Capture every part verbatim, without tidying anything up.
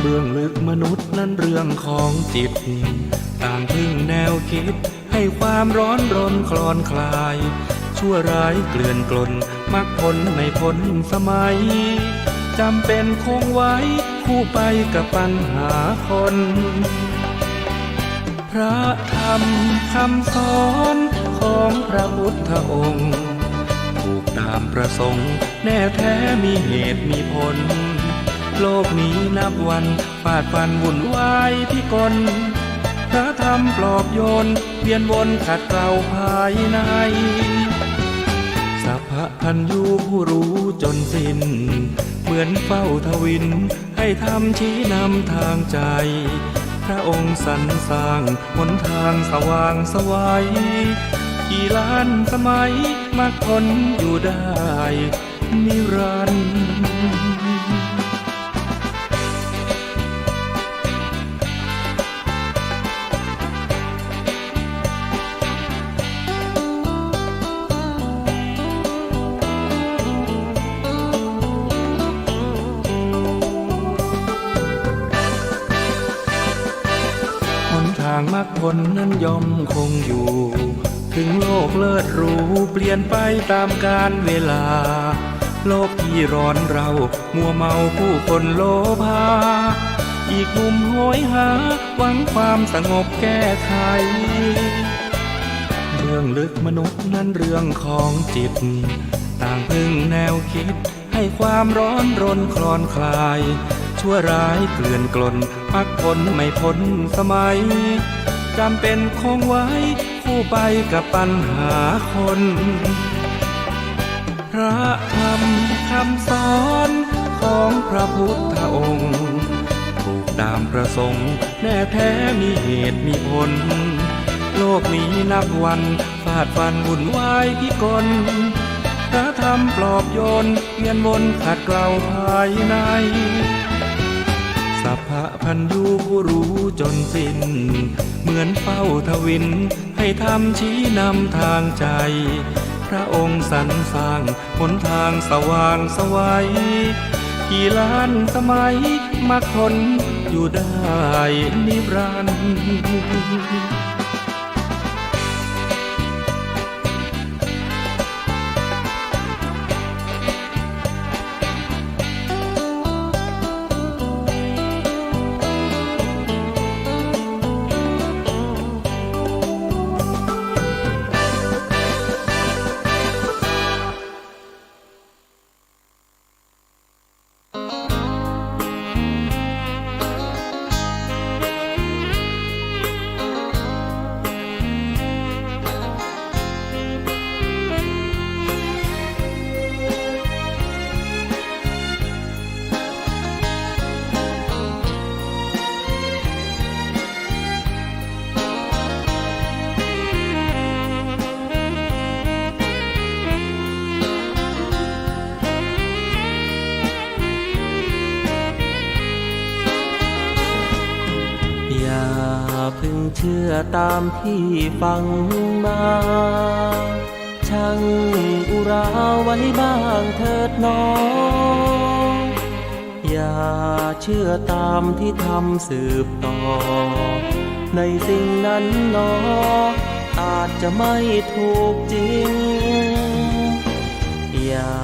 เบื้องลึกมนุษย์นั้นเรื่องของจิต ต่างพึ่งแนวคิดให้ความร้อนรนคลอนคลาย ชั่วร้ายเกลื่อนกล่น มรรคผลไม่พ้นสมัย จำเป็นคงไว้คู่ไปกับปัญหาคน พระธรรมคำสอนของพระพุทธองค์ ถูกตามประสงค์แน่แท้มีเหตุมีผล โลกนี้นับวันฟาดฟันวุ่นวายพิกล พระธรรมปลอบโยนเวียนวนขัดเกลาภายใน สัพพะ พัญญูผู้รู้จนสิ้น เหมือนเฝ้าทวิน ให้ธรรมชี้นำทางใจ พระองค์สรรสร้างหนทางสว่างไสว กี่ล้านสมัยมรรคผลอยู่ได้นิรันดร์ หนทางมรรคผลนั้นย่อมคงอยู่ ถึงโลกเลิศหรูเปลี่ยนไปตามกาลเวลา โลกที่ร้อนเร้า มัวเมาผู้คนโลภา อีกมุมโหยหาหวังความสงบแก้ไข เบื้องลึกมนุษย์นั้นเรื่องของจิต ต่างพึ่งแนวคิดให้ความร้อนรนคลอนคลาย ชั่วร้ายเกลื่อนกล่น มรรคผลไม่พ้นสมัย จำเป็นคงไว้คู่ไปกับปัญหาคน พระธรรมคำสอนของพระพุทธองค์ ถูกตามประสงค์แน่แท้มีเหตุมีผล โลกนี้นับวันฟาดฟันวุ่นวายพิกล พระธรรมปลอบโยนเวียนวนขัดเกลาภายใน สัพพะ พัญญูผู้รู้จนสิ้น เหมือนเฝ้าทวิน ให้ธรรมชี้นำทางใจ พระองค์สรรสร้างหนทางสว่างไสว กี่ล้านสมัยมรรคผลอยู่ได้นิรันดร์ อย่าเพิ่งเชื่อตามที่ฟังมา ชั่งอุราไว้บ้างเถิดหนอ อย่าเชื่อตามที่ทำสืบต่อ ในสิ่งนั้นหนอ อาจจะไม่ถูกจริง อย่า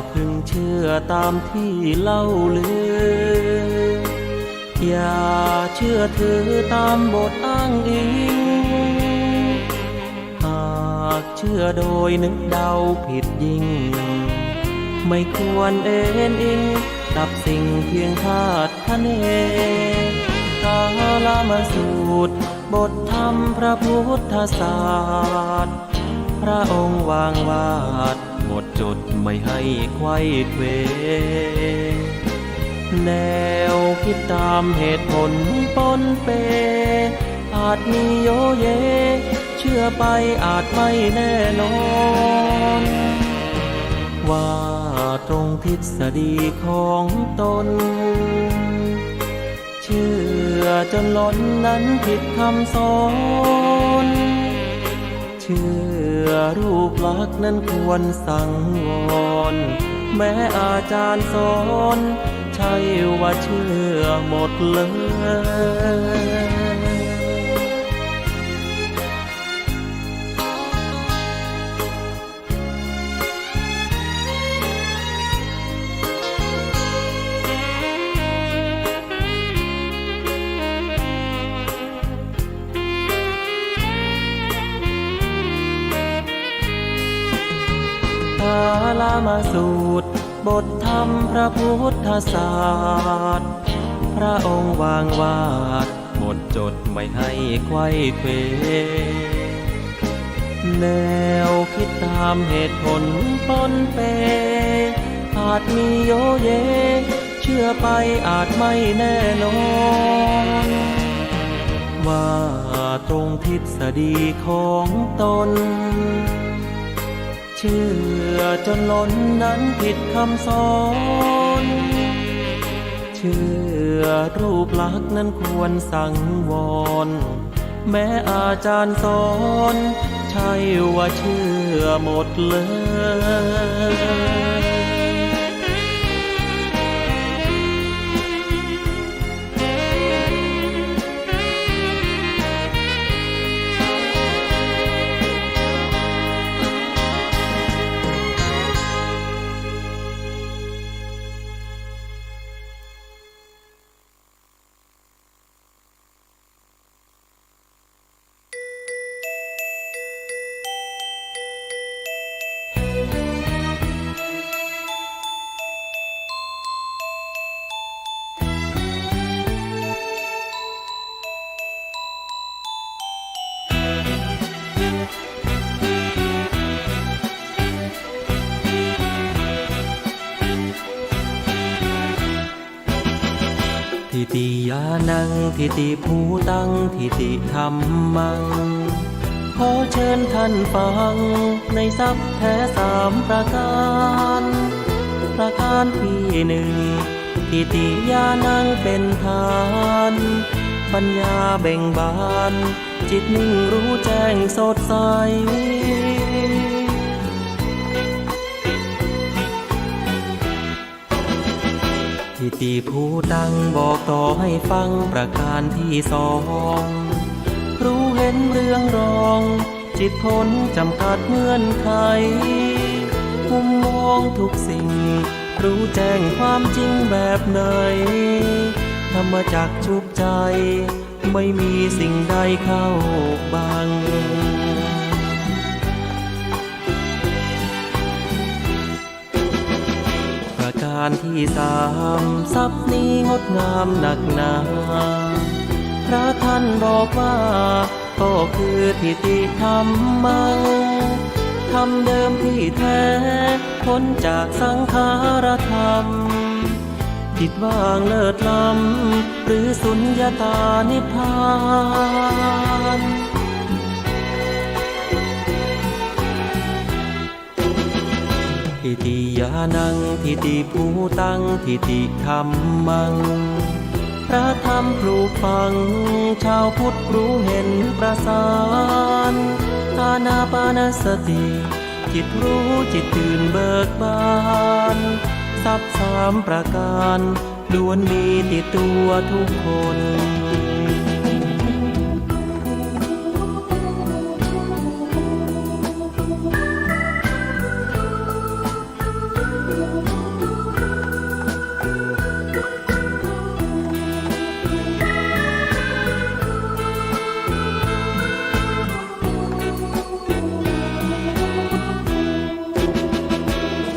เพิ่งเชื่อตามที่เล่าลือ อย่าเชื่อถือตามบทอ้างอิง หากเชื่อโดยนึกเดาผิดยิ่ง ไม่ควรเอนอิงกับสิ่งเพียงคาดคะเน กาลามสูตร บทธรรมพระพุทธศาสตร์ พระองค์วางวาด หมดจดไม่ให้ไขว้เขว แนวคิดตามเหตุผลปนเป อาจมีโยเย เชื่อไปอาจไม่แน่นอน ว่าตรงทฤษฎีของตน เชื่อจนหลอนนั้นผิดคำสอน เชื่อรูปลักษณ์นั้นควรสังวร แม้อาจารย์สอน ใช่ว่าเชื่อหมดเลย กาลามาสูตร บทธรรมพระพุทธศาสตร์ พระองค์วางวาด หมดจดไม่ให้ไขว้เขว แนวคิดตามเหตุผลปนเป อาจมีโยเย เชื่อไปอาจไม่แน่นอน ว่าตรงทฤษฎีของตน เชื่อจนล้นนั้นผิดคำสอน เชื่อรูปลักษณ์นั้นควรสังวร แม้อาจารย์สอน ใช่ว่าเชื่อหมดเลย ทิฏฐิญาณัง ทิฏฐิภูตัง ทิฏฐิธัมมัง ขอเชิญท่านฟังในศัพท์แท้สามประการ ประการที่หนึ่ง ทิฏฐิญาณังเป็นฐาน ปัญญาเบ่งบาน จิตนิ่งรู้แจ้งสดใส ทิฏฐิภูตังบอกต่อให้ฟังประการที่สอง รู้เห็นเรืองรอง จิตพ้นจำกัดเงื่อนไข มุมมองทุกสิ่ง รู้แจ้งความจริงแบบไหน ธรรมจักรชุบใจ ไม่มีสิ่งใดเข้าบัง ประการที่สาม ศัพท์นี้งดงามนักหนา พระท่านบอกว่า ก็คือทิฏฐิธัมมัง ธรรมเดิมที่แท้ พ้นจากสังขารธรรม จิตว่างเลิศล้ำ หรือสุญญตานิพพาน ทิฏฐิญาณัง ทิฏฐิภูตัง ทิฏฐิธัมมัง พระธรรมปลูกฝัง ชาวพุทธรู้เห็นประสาน อานาปานสติ จิตรู้จิตตื่นเบิกบาน ศัพท์สามประการ ล้วนมีติดตัวทุกคน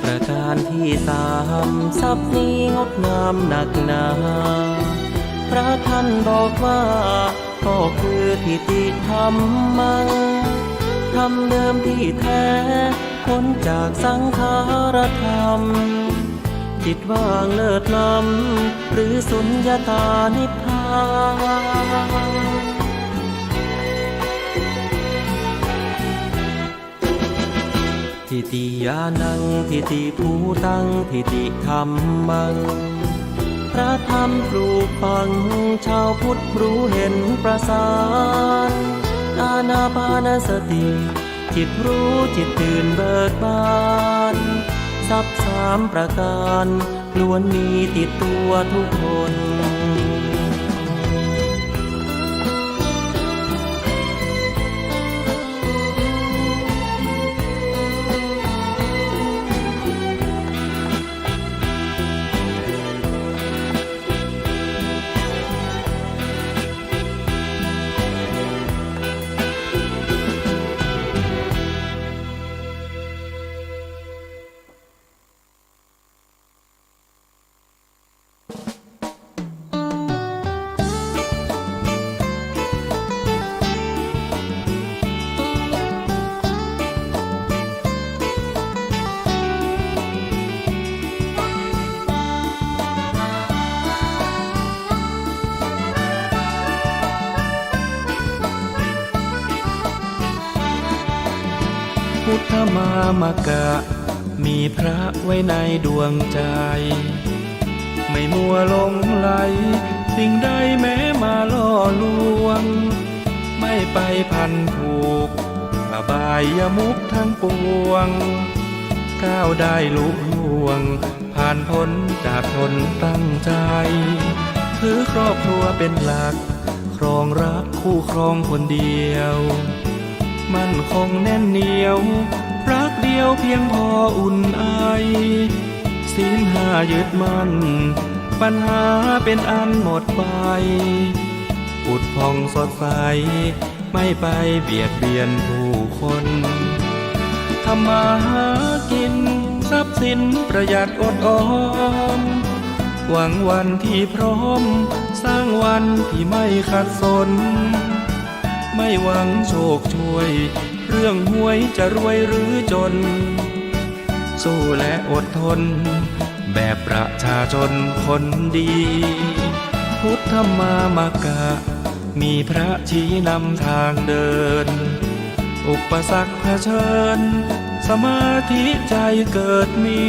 ประการที่สาม ศัพท์นี้งดงามนักหนา พระท่านบอกว่า ก็คือทิฏฐิธัมมัง ธรรมเดิมที่แท้ พ้นจากสังขารธรรม จิตว่างเลิศล้ำ หรือสุญญตานิพพาน ทิฏฐิญาณัง ทิฏฐิภูตัง ทิฏฐิธัมมัง พระธรรมปลูกฝัง ชาวพุทธรู้เห็นประสาน อานาปานสติ จิตรู้จิตตื่นเบิกบาน ศัพท์สามประการ ล้วนมีติดตัวทุกคน พุทธมามกะ มีพระไว้ในดวงใจ ไม่มัวหลงไหล สิ่งใดแม้มาล่อลวง ไม่ไปพันผูก อบายมุขทั้งปวง ก้าวได้ลุล่วง ผ่านพ้นจากตนตั้งใจ ถือครอบครัวเป็นหลัก ครองรักคู่ครองคนเดียว มั่นคงแน่นเหนียว รักเดียวเพียงพออุ่นไอ ศีลห้ายึดมั่น ปัญหาเป็นอันหมดไป ผุดผ่องสดใส ไม่ไปเบียดเบียนผู้คน ทำมาหากิน ทรัพย์สินประหยัดอดออม หวังวันที่พร้อม สร้างวันที่ไม่ขัดสน ไม่หวังโชคช่วย เรื่องหวยจะรวยหรือจน สู้และอดทน แบบประชาชนคนดี พุทธมามกะ มีพระชี้นำทางเดิน อุปสรรคเผชิญ สมาธิใจเกิดมี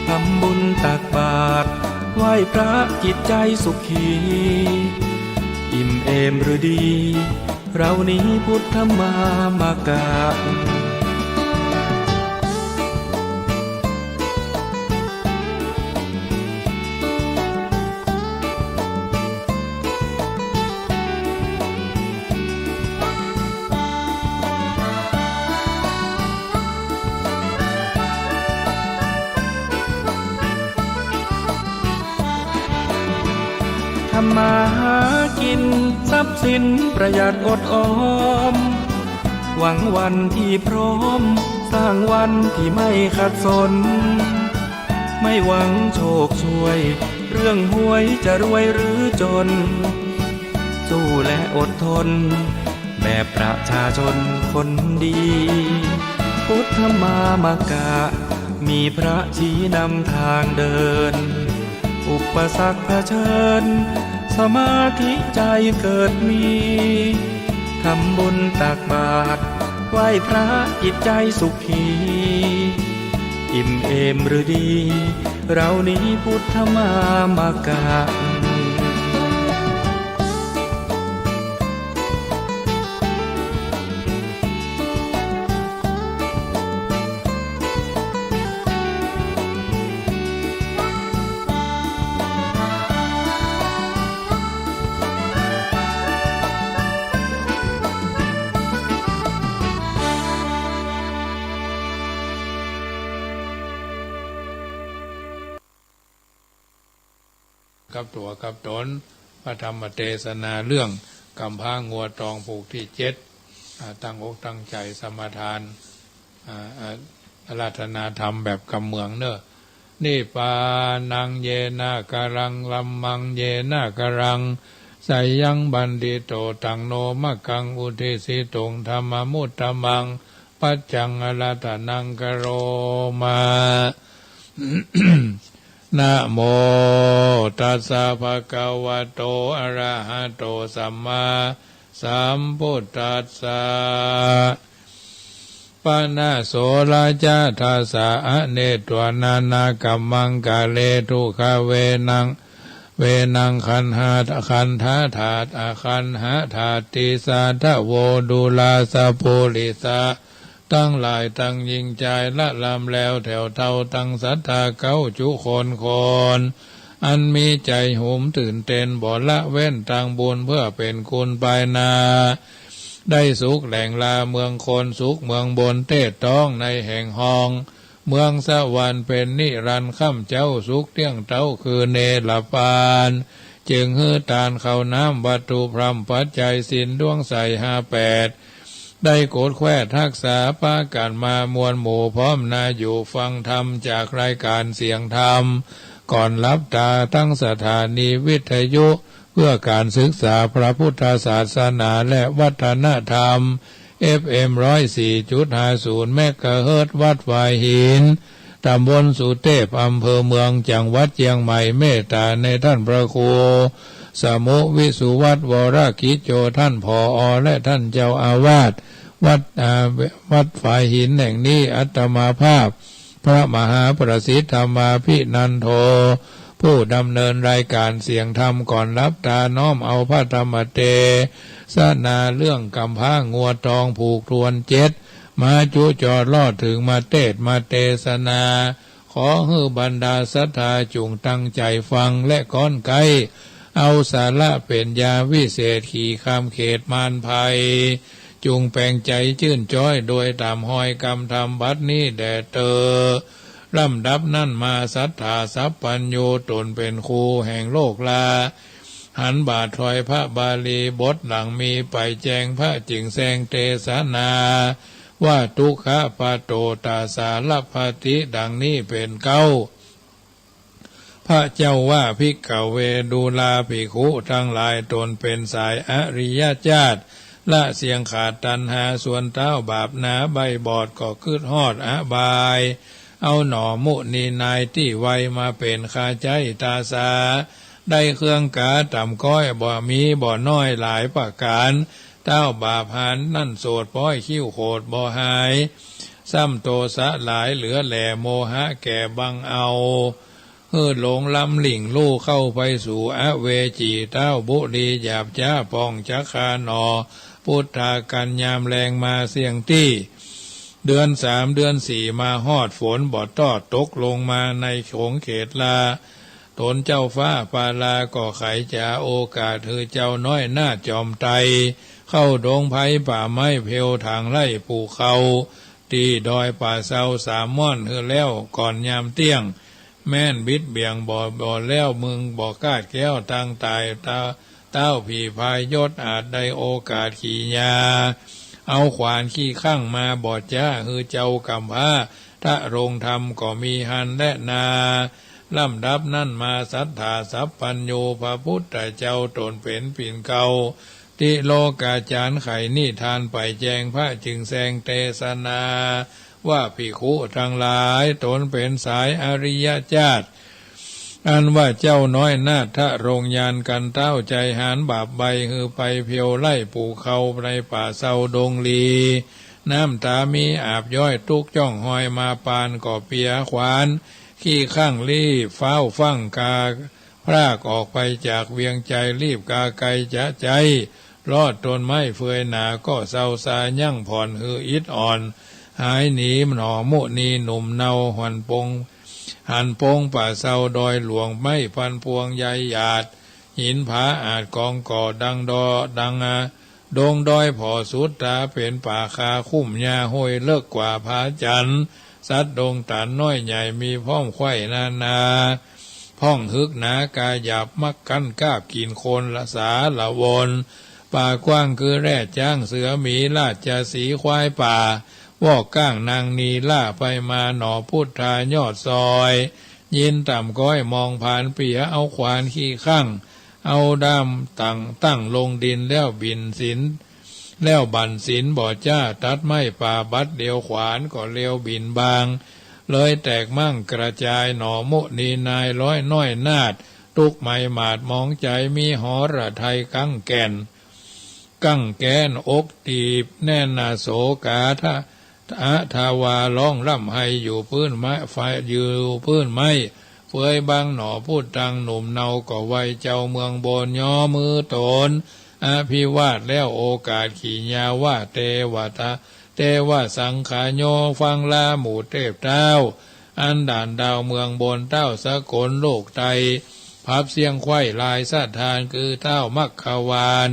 ทำบุญตักบาตร ไหว้พระจิตใจสุขี อิ่มเอมฤดี เรานี้พุทธมามกะ ทำมาหากิน ทรัพย์สินประหยัดอดออม หวังวันที่พร้อม สร้างวันที่ไม่ขัดสน ไม่หวังโชคช่วย เรื่องหวยจะรวยหรือจน สู้และอดทน แบบประชาชนคนดี พุทธมามกะ มีพระชี้นำทางเดิน อุปสรรคเผชิญ สมาธิใจเกิดมี ทำบุญตักบาตร ไหว้พระจิตใจสุขี อิ่มเอมฤดี เรานี้พุทธมามกะ กับตั๋วกับต๋น พระธรรมเตสนาเรื่องก๋ำพร้างัวตองผูกตี้เจ็ด อ่า ตั้งอกตั้งใจ๋สมาทาน อ่า อ่า อาราธนาธรรมแบบกำเมืองเน่อ นิพพานัง เยนะ กะรัง ธัมมัง เยนะ กะรัง สะยัง ปัณฑิโต ตัง โน มะกัง อุดดิสิตุง ธัมมะมุตตะมัง ปัจจัง อาราธนัง กะโรมะ นะโม ตัสสะ ภะคะวะโต อะระหะโต สัมมาสัมพุทธัสสะ ปะนะโส ระยะทะสะ อะเนกตวา นานากัมมังคะเล ทุกขะเวทะนัง เวทะนัง ขันธะ ขันธะธาตุ อะขันธะธาติสา ทะโว ดูราสะ ปูริสะ ตังหลายตังญิงจายละลำแล้วแถวเทาตังศรัทธาเก๊าจุคนคน อันมีใจ๋หุมตื่นเต้นบ่ละเว้นตังบุญเพื่อเป๋นกุณปายหน้า ได้สุขแหล่งลาเมืองคนสุขเมืองบนเตศต้องในแห่งฮอง เมืองสวรรค์เป๋นนิรันดร์ค่ำเจ๊าสุขเตี้ยงเต๊าคือเนรปาน จึงหื้อตานข้าวน้ำวัตถุพร่ำปัจจัยศีลดวงใสห้าแปด ได้โกฏแคว่นฮักษาปากั๋นมามวลหมู่พร้อมหน้าอยู่ฟังธรรมจากรายก๋านเสียงธรรม ก่อนหลับต๋าตังสถานีวิทยุ เพื่อก๋านศึกษาพระพุทธศาสนาและวัฒนธรรม เอฟเอ็ม ร้อยสี่จุดห้าศูนย์ เมกะเฮิรตซ์ วัดฝายหิน ต๋ำบลสุเตพ อำเภอเมือง จังหวัดเจียงใหม่ เมตต๋าในต้านพระครู สมุ วิสุวัฒน์ วรกิจโจ ต้าน ผอ และต้านเจ้าอาวาสวัด อ่า วัดฝายหินแห่งนี้ อาตมาภาพ พระมหาประสิทธิ์ธรรมาภินันโท ผู้ดำเนินรายก๋านเสียงธรรมก่อนหลับต๋าน้อมเอาพระธรรมเตสนาเรื่องก๋ำพร้างัวตองผูกทวนเจ็ด มาจุจอดลอดเถิงมาเตศน์มาเตสนา ขอหื้อบรรดาศรัทธาจุ่งตั้งใจ๋ฟังและก้อนใก๊ เอาสาระเป๋นยาวิเศษขี่ข้ามเขตมารภัย จุ่งแป๋งใจ๋จื้นจ๊อยโดยต๋ามฮอยกำธรรมบัดนี้แด่เต๊อะ ลำดับนั้นมาศรัทธาสัพพัญญูต๋นเป๋นครูแห่งโลกลา หันบ่าถอยพระบาลีบทหลังมีไปแจงพระจึงแซงเตสนา ว่า ทุกขะปะโตตะสารัพพะติ ดังนี้เป๋นเก๊า พระเจ้าว่า ภิกขะเว ดูราภิกขุตังหลาย ต๋นเป๋นสายอริยจาติ ละเสี้ยงขาดตัณหา ส่วนเต๊าบาปหนาใบ้บอดก็กึ๊ดฮอดอบาย เอาหน่อมุนีนายตี้ไวมาเป๋นข้าใจ๊ต๋าสา ได้เครื่องกาต่ำก๊อยบ่มีบ่น้อยหลายประก๋าน เต๊าบาปหาญนั้นโสดป๊อยคิ้วโขดบ่หาย ซ้ำโตสะหลายเหลือแหล่โมหะแก่บังเอา หื้อหลงล้ำลิ่งลู่เข้าไปสู่อเวจี เต๊าบุรีหยาบจ๊าป่องจักขาหน่อ พุทธากัญญามแลงมาเสี้ยงตี้ เดือนสามเดือนสี่มาฮอดฝนบ่ตอดตกลงมาในขงเขตลา ต๋นเจ้าฟ้าปาลาก็ใขจ๋าโอกาสหื้อเจ้าน้อยนาฏจอมไตร เข้าดงไพรป่าไม้เพวถางไร่ปลูกข้าว ตี้ดอยป่าเซาสามม่อนหื้อแล้วก่อนยามเตี้ยง แม้นบิดเบี่ยงบ่ บ่แล้วมึงบ่คาดแคล้วตังต๋าย เต๊า เต๊าผีพายศอาจได้โอกาสขี่ยา เอาขวานขี้ข้างมาบ่จ๊าหื้อเจ้าก๋ำพร้าทะรงธรรมก็มีหั้นแลนา ลำดับนั้นมาศรัทธาสัพพัญญูพระพุทธเจ้าต๋นเป๋นปิ่นเกล้า ติโลกาจารย์ไขนิทานไปแจงพระจึงแซงเตสนา ว่า ภิกขุตังหลาย ต๋นเป๋นสายอริยจาติ อันว่าเจ้าน้อยนาฏทะรงยานกันเต๊าใจ๋หาญบาปใบ้หื้อไปเพวไร่ปลูกข้าวในป่าเซาดงลี น้ำต๋ามีอาบย้อยตุ๊กจ้องฮอยมาปานก็เปียขวาน ขี้ข้างรีบฟ้าวฟั่งกา พรากออกไปจากเวียงใจ๋รีบกาไกลจะใจ๊ ลอดต้นไม้เฟือยหนาก็เซาซายั้งผ่อนหื้ออิดอ่อน หายหนีหน่อมุนีหนุ่มเนาหันปง หันปงป่าเซาดอยหลวงไม้พันพวงใยหยาด หินผาอาจกองก่อดังดอ ดังอา ดงดอยผ่อสุดต๋าเป๋นป่าคาคุ้มหญ้าห้วยเลิกกว่าผาจั๋น สัตว์ดงต๋านน้อยใหญ่มีพร้อมไขว่นานา พ่องฮึกหนากาหยาบมักกั้นกาบกิ๋นคนละสาละวน ป่ากว้างคือแร้จ๊างเสือหมีราชสีห์ควายป่า วอกก้างนางนีล่าไปมาหน่อพุทธายอดซอย ยินต่ำก้อยมองผานเปียเอาขวานขี้ข้าง เอาด้ามตั้ง ตั้งลงดินแล้วบิ่นสิน แล้วบั่นสินบ่จ๊าตัดไม้ป่าบัดเดียวขวานก็เร็วบิ่นบาง เลยแตกมั่งกระจายหน่อมุนีนายร้อยน้อยนาฏ ตุ๊กข์ไหม้หมาดหมองใจ๋มีหฤทัยกังแก่น กังแก้นอกตีบแน่นหนาโศกาทะ อาทวาร้องร่ำไห้อยู่พื้นไม้ ฝ่ายอยู่พื้นไม้เฟือยบังหน่อพุทธังหนุ่มเนาก็ไหว้เจ้าเมืองบนย่อมือต๋น อภิวาทแล้วโอกาสขี่ยาว่า เตวะตะ เต เตวะสังขาโย ฟังลาหมู่เตพเต้า อันด่านดาวเมืองบน เต้าสกลโลกไตร พับเสี้ยงไขว้ลายสถาน คือเต้ามัคควาน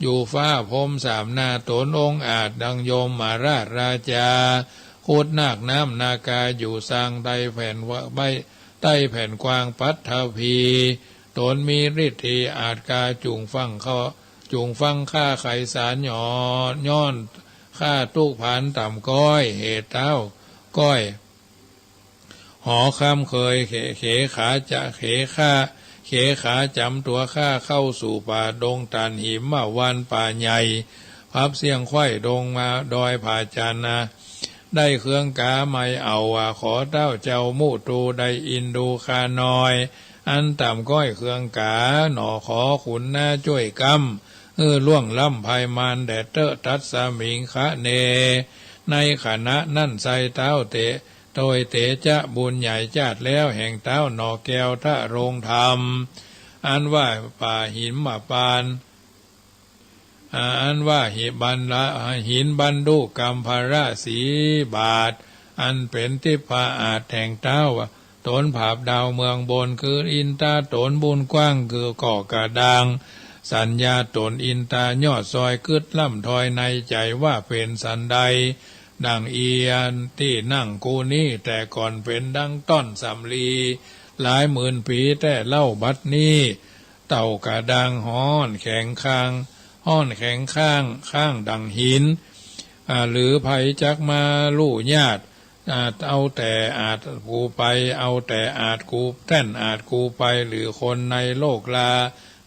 อยู่ฟ้าพรหมสามหน้าต๋น องอาจดังยมราชราชา ครุฑนาคน้ำนาคาอยู่ซาง ไต่แผ่นว่า ไต่แผ่นกว้างปัฐภี ต๋นมีฤทธีอาจกา จุ่งฟั่งข้า จุ่งฟั่งข้าไขสารหยอด ย้อนข้าตุ๊กผานต่ำก้อย เหตุเต้าก้อย หอคำเขยเข เขขาจะ เขข้า เขขาจ๋ำตั๋วข้าเข้าสู่ป่าดงตันหิมวันป่าใหญ่ พับเสี้ยงไขว้ดงมาดอยผาจันนะ ได้เคืองกาไม่เอาว่า ขอเต้าเจ้ามุทูได้อินดูข้าน้อย อันต่ำก้อยเคืองกา หนอขอขุนน้าจ้วยกำ หื้อล่วงล้ำภัยมารแดดเต๊อะ ตัสมิงคะเน ในขณะนั้นไส้เต้าเต โดยเตจะบุญใหญ่จาติแล้วแห่งเต้าหนอแก้วทะรงธรรม อันว่าป่าหิมพานต์ อ่า อันว่าหิบันละ หินบรรดุกัมพาระสีบาท อันเป๋นทิพย์อาจแห่งเต้า ต๋นผาบดาวเมืองบน คืออินตาต๋นบุญกว้าง คือก่อกระดางสัญญาต๋นอินตายอดซอย กึ๊ดล่ำทอยในใจ๋ว่าเป๋นสันใด ดังเอียนตี้นั่งกูนี้ แต่ก่อนเป๋นดังต้อนสำลี หลายหมื่นปี๋แต่เล่า บัดนี้เต้ากระดางฮ้อนแข็งข้าง ฮ้อนแข็งข้าง ข้างดังหิน อ่า หรือใผจักมาลู่ญาติ อาจเอาแต่อาจกูไป เอาแต่อาจกูแต้นอาจกูไป หรือคนในโลกลา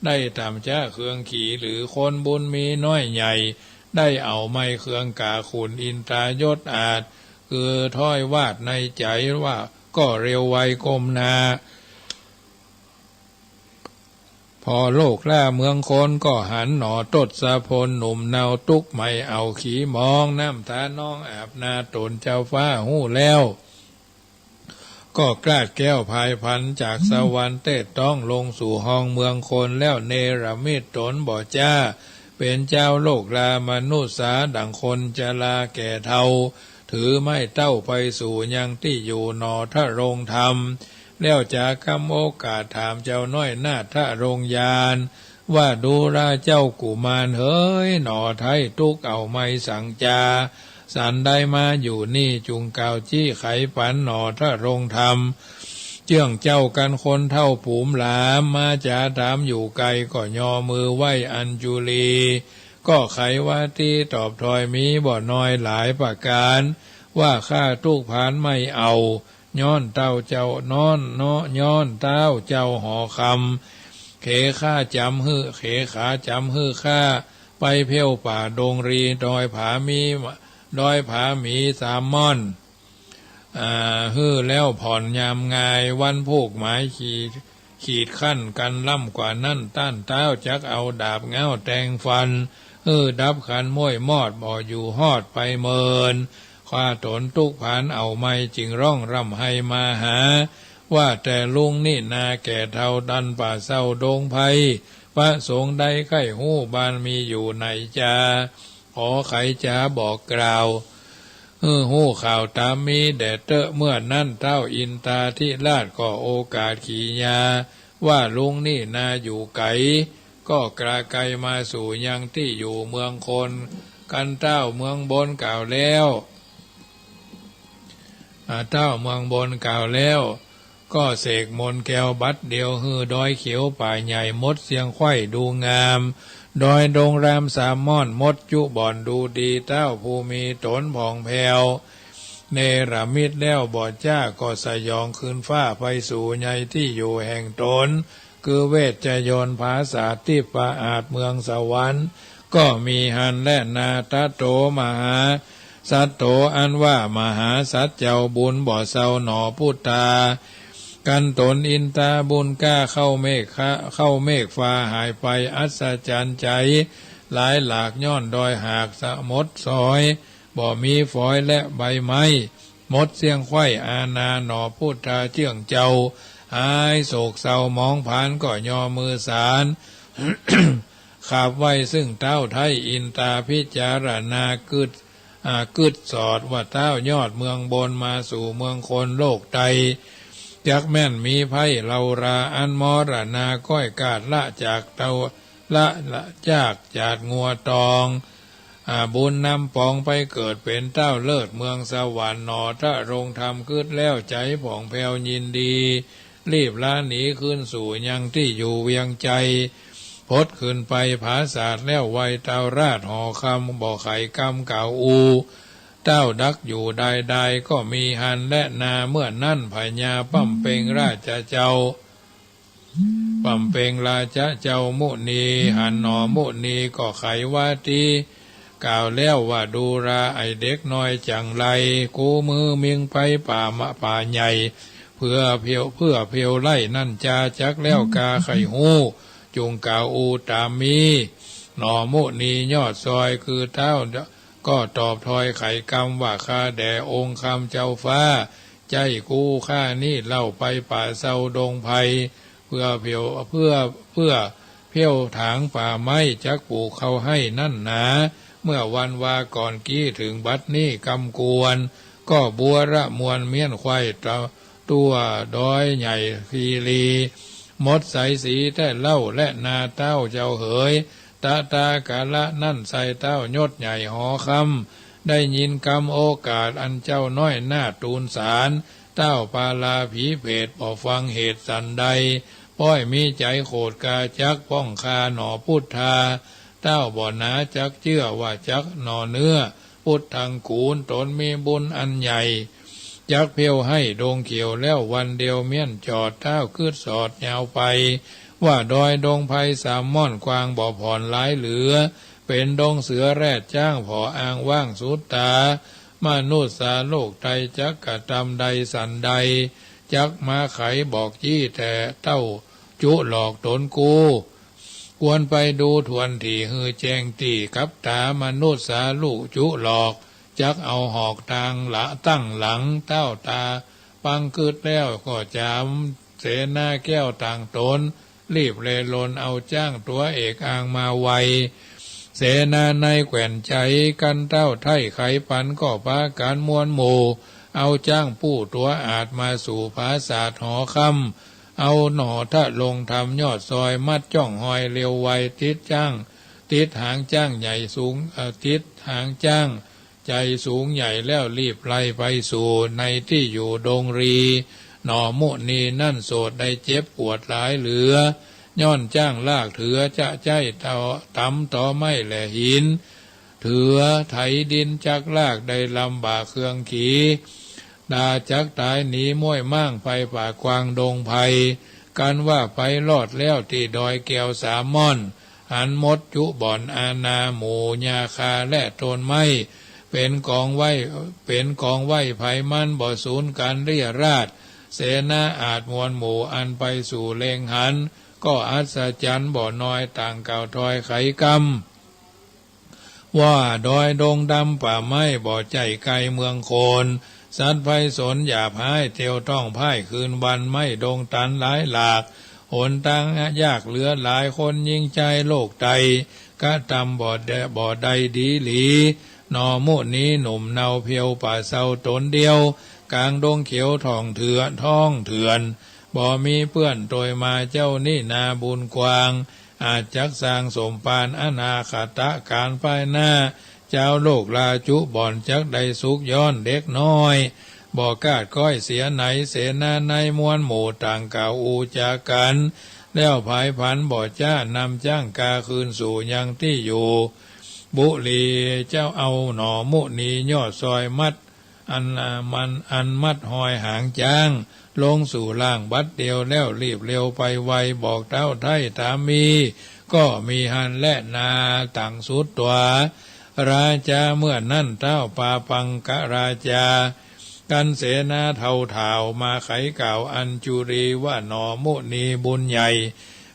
ได้ต๋ามจ๊าเคืองขี่ หรือคนบุญมีน้อยใหญ่ ได้เอาไม้เคืองกาขุนอินตายศอาจ คือถ้อยวาดในใจ๋ว่า ก็เร็วไวก้มหน้า พอโลกลาเมืองคนก็หันหนอ ทศพลหนุ่มเนาตุ๊กข์ไม่เอาขีมอง น้ำต๋านองอาบหน้าต๋นเจ้าฟ้าฮู้แล้ว ก็กราดแก้วพายพันจากสวรรค์เตศต้องลงสู่ห้องเมืองคน แล้วเนรมิตต๋นบ่จ้า เป๋นเจ้าโลกลามนุษย์สา ดังคนจราแก่เฒ่า ถือไม้เต้าไปสู่ยังตี้อยู่หนอทะรงธรรม แล้วจากำโอกาสถามเจ้าน้อยนาถทะรงยาน ว่าดูราเจ้ากุมารเหย หนอไท้ตุ๊กข์เอาไม้สังจา สันได้มาอยู่นี่ จุ่งกล่าวจี้ไขปันหนอทะรงธรรม เจื้องเจ้ากันคนเฒ่าปูมหลาม มาจ๋าถามอยู่ไกล ก็ยอมือไหว้อัญจุลี ก็ไขวาตีตอบถอยมีบ่น้อยหลายประก๋าน ว่าข้าตุ๊กข์ผานไม่เอา ย้อนเต้าเจ้า น้อนเนาะ ย้อนเต้าเจ้าหอคำ เขขาจ๋ำหื้อ เขขาจ๋ำหื้อข้า ไปเผี้ยวป่าดงรี ดอยผามี ดอยผาหมีสามม่อน อ่า หื้อแล้วผ่อนยามงาย วันผูกหมายขีด ขีดขั้นกันล้ำกว่านั้น ต้านเต้าจักเอาดาบง้าวแตงฟัน หื้อดับขันม้วยมอด บ่อยู่ฮอดไปเมิน ข้าต๋นตุ๊กข์ผานเอาไม้ จึงร้องร่ำไห้มาหา ว่าแต่ลุงนี่นาแก่เฒ่า ตันป่าเศร้าดงไพร ประสงค์ใดใค่ฮู้บ้านมีอยู่ไหนจา ขอไขจ๋าบอกกล่าว หื้อฮู้ข่าวต๋ามมีแด่เต๊อะ เมื่อนั้นเต้าอินตาธิราชก็โอกาสขี่ยา ว่าลุงนี่นาอยู่ไก๋ ก็กระไกมาสู่ยังตี้อยู่เมืองคน กันเต้าเมืองบนกล่าวแล้ว อ่า เต้าเมืองบนกล่าวแล้ว ก็เสกมนต์แก้วบัดเดียว หื้อดอยเขียวป่าใหญ่ มดเสี้ยงไขว้ดูงาม ดอยดงรามสามม่อน มดจุบ่อนดูดี เต้าผู้มีต๋นผ่องแผ้ว เนรมิตแล้วบ่จ้า ก็สยองคืนฟ้าไปสู่ในตี้อยู่แห่งต๋น คือเวชยนต์ผาสาททิพย์อาจเมืองสวรรค์ ก็มีหั้นแลนา ทัตโต มหาสัตโต อันว่ามหาสัตว์เจ้าบุญบ่เศร้าหนอพุทธา กันต๋นอินตาบุญกล้า เข้าเมฆคะ เข้าเมฆฟ้าหายไป อัศจรรย์ใจ๋ หลายหลากย้อนดอยหากสะหมดซอย บ่มีฝอยและใบไม้ มดเสี้ยงไขว้อาณาหนอพุทธา เจื้องเจ้าหายโศกเศร้าหมองผาน ก็ยอมือสาน ขับไว้ซึ่งเต้าไท้อินตา พิจารณากึ๊ด อ่ากึ๊ดสอดว่าต้าวยอดเมืองบนมาสู่เมืองคนโลกไต จักแม่นมีภัยเลาราอันมรณาก้อยกาจละจากเต้า ละ ละจากจาดงัวตอง อ่า บุญนำป๋องไปเกิดเป๋นต้าวเลิศเมืองสวรรค์หนอ ถ้าลงธรรมกึ๊ดแล้วใจ๋ผ่องแผ้วยินดี รีบลาหนีคืนสู่ยังตี้อยู่เวียงไจ พดขึ้นไปผาสาทแล้วไหว้เต้าราชหอคำ บ่ไขกำกล่าวอู เต้าดักอยู่ดายดายก็มีหันแลนา เมื่อนั้นพญาป้ำเปงราชเจ้า ป้ำเปงราชเจ้ามุนี หันหนอมุนีก็ไขวาตี กล่าวแล้วว่าดูราไอ้เด็กน้อยจังไร กู้มือมิงไปป่ามาป่าใหญ่ เพื่อเพียว เพื่อเพียวไล่นั่นจา จักแล้วกาใค่ฮู้ จุ่งกล่าวอูต๋ามมี หนอมุนียอดซอย คือเต้า ก็ตอบถอยไขกำว่า ข้าแด่องค์คำเจ้าฟ้า ใจ้กู้ข้านี้เล่าไปป่าเซาดงไพร เพื่อเพียว เพื่อ เพื่อเพียวถางป่าไม้จักปลูกเข้าไฮ่นั่นหนา เมื่อวันวาก่อนกี้เถิงบัดนี้กำกวน ก็บัวระมวลเมี้ยนไขว่ตะ ตั้วดอยใหญ่คีรี หมดใสสีแต๊เล่าแลนา เต้าเจ้าเหย ตะตากาละนั้นไส้เต้ายศใหญ่หอคำ ได้ยินกำโอกาสอันเจ้าน้อยนาฏตูนสาร เต้าปาลาผีเผตบ่ฟังเหตุสันใด ป้อยมีใจ๋โขดกาจักป้องคาหนอปุทธา เต้าบ่หนาจักเจื้อว่าจักหนอเนื้อ ปุทธังกูลต๋นมีบุญอันใหญ่ จักเพียวไฮ่ดงเขียวแล้ววันเดียวเมี้ยนจอด เต้ากึ๊ดสอดยาวไป ว่าดอยดงไพรสามม่อนกว้างบ่ผ่อนหลายเหลือ เป๋นดงเสือแรดจ๊างผ่ออ้างว้างสุดต๋า มนุษย์สาโลกไตจักกระตำใดสันใด จักมาไขบอกจี้แต่เต้าจุหลอกต๋นกู้ ควรไปดูทวนถี่หื้อแจ้งตี้กับต๋า มนุษย์สาลูกจุหลอก จักเอาหอกตางหละตั้งหลัง เต้าต๋าปังกึ๊ดแล้วก็จามเสนาแก้วต่างต๋น รีบเลลนเอาจ๊างตั๋วเอกอางมาไว เสนาในแกว่นใจ๋กั๋นเต้าไถ่ไขปันก็ปากั๋นมวลหมู่ เอาจ๊างปู้ตั๋วอาดมาสู่ผาสาทหอคำ เอาหน่อทะลงธรรมยอดซอย มัดจ้องฮอยเรียวไว ติดจ๊าง ติดหางจ๊างใหญ่สูง เอ่อ ติดหางจ๊างใจ๋สูงใหญ่แล้วรีบไล่ไปสู่ในตี้อยู่ดงรี หน่อมุนีนั่นโสดได้เจ็บปวดหลายเหลือ ย้อนจ๊างลากเถือจะใจ๊เต้าต๋ำตอไม้และหิน เถือไถดินจักลากได้ลำบากเคืองขี ดาจักต๋ายหนีม้วยม่างไปป่ากว้างดงไพร กั๋นว่าไปรอดแล้วตี้ดอยแก้วสามม่อน หันมดจุบ่อนอาณาหมู่หญ้าคาและต้นไม้ เป๋นกองไว้ เป๋นกองไว้ไผมันบ่สูญกั๋นเรี่ยราษ เสนาอาดมวลหมู่อันไปสู่เล็งหัน ก็อัศจรรย์บ่น้อยต่างกล่าวถอยไขกำ ว่าดอยดงดำป่าไม้บ่ใจ้ไกลเมืองคน สัตว์ไพศาลหยาบฮ้ายเตียวต้องพ่ายคืนวัน ไม้ดงตันหลายหลาก หนตางยากเหลือหลาย คนญิงจายโลกไต กระตำบ่ได้ บ่ได้ดีหลี หน่อมุนีหนุ่มเนาเพียวป่าเซาต๋นเดียว ก๋างดงเขียวท่องเถื่อน ท้องเถื่อน บ่มีเปื้อนโตยมา เจ้านี้นาบุญกว้าง อาจจักสร้างสมภารอนาคตะก๋านภายหน้า จาวโลกลาจุบ่อนจักได้สุขย้อนเด็กน้อย บ่คาดก้อยเสียไหน เสนาในมวลหมู่ต่างกล่าวอูจากั๋น แล้วผายผันบ่จ๊านำจ๊างกาคืนสู่ยังตี้อยู่ บุรีเจ้าเอาหน่อมุนียอดซอยมัด อัน อ่า มัน อันมัดฮอยหางจ๊าง ลงสู่ล่างบัดเดียวแล้วรีบเร็วไปไว บอกเต้าไถ่ถามมี ก็มีหันแลนาตังสุดตั๋ว ราจาเมื่อนั้นเต้าปาปังกราจา กั๋นเสนาเฒ่าถ่าวมาไขกล่าวอัญจุลีว่าหน่อมุนีบุญใหญ่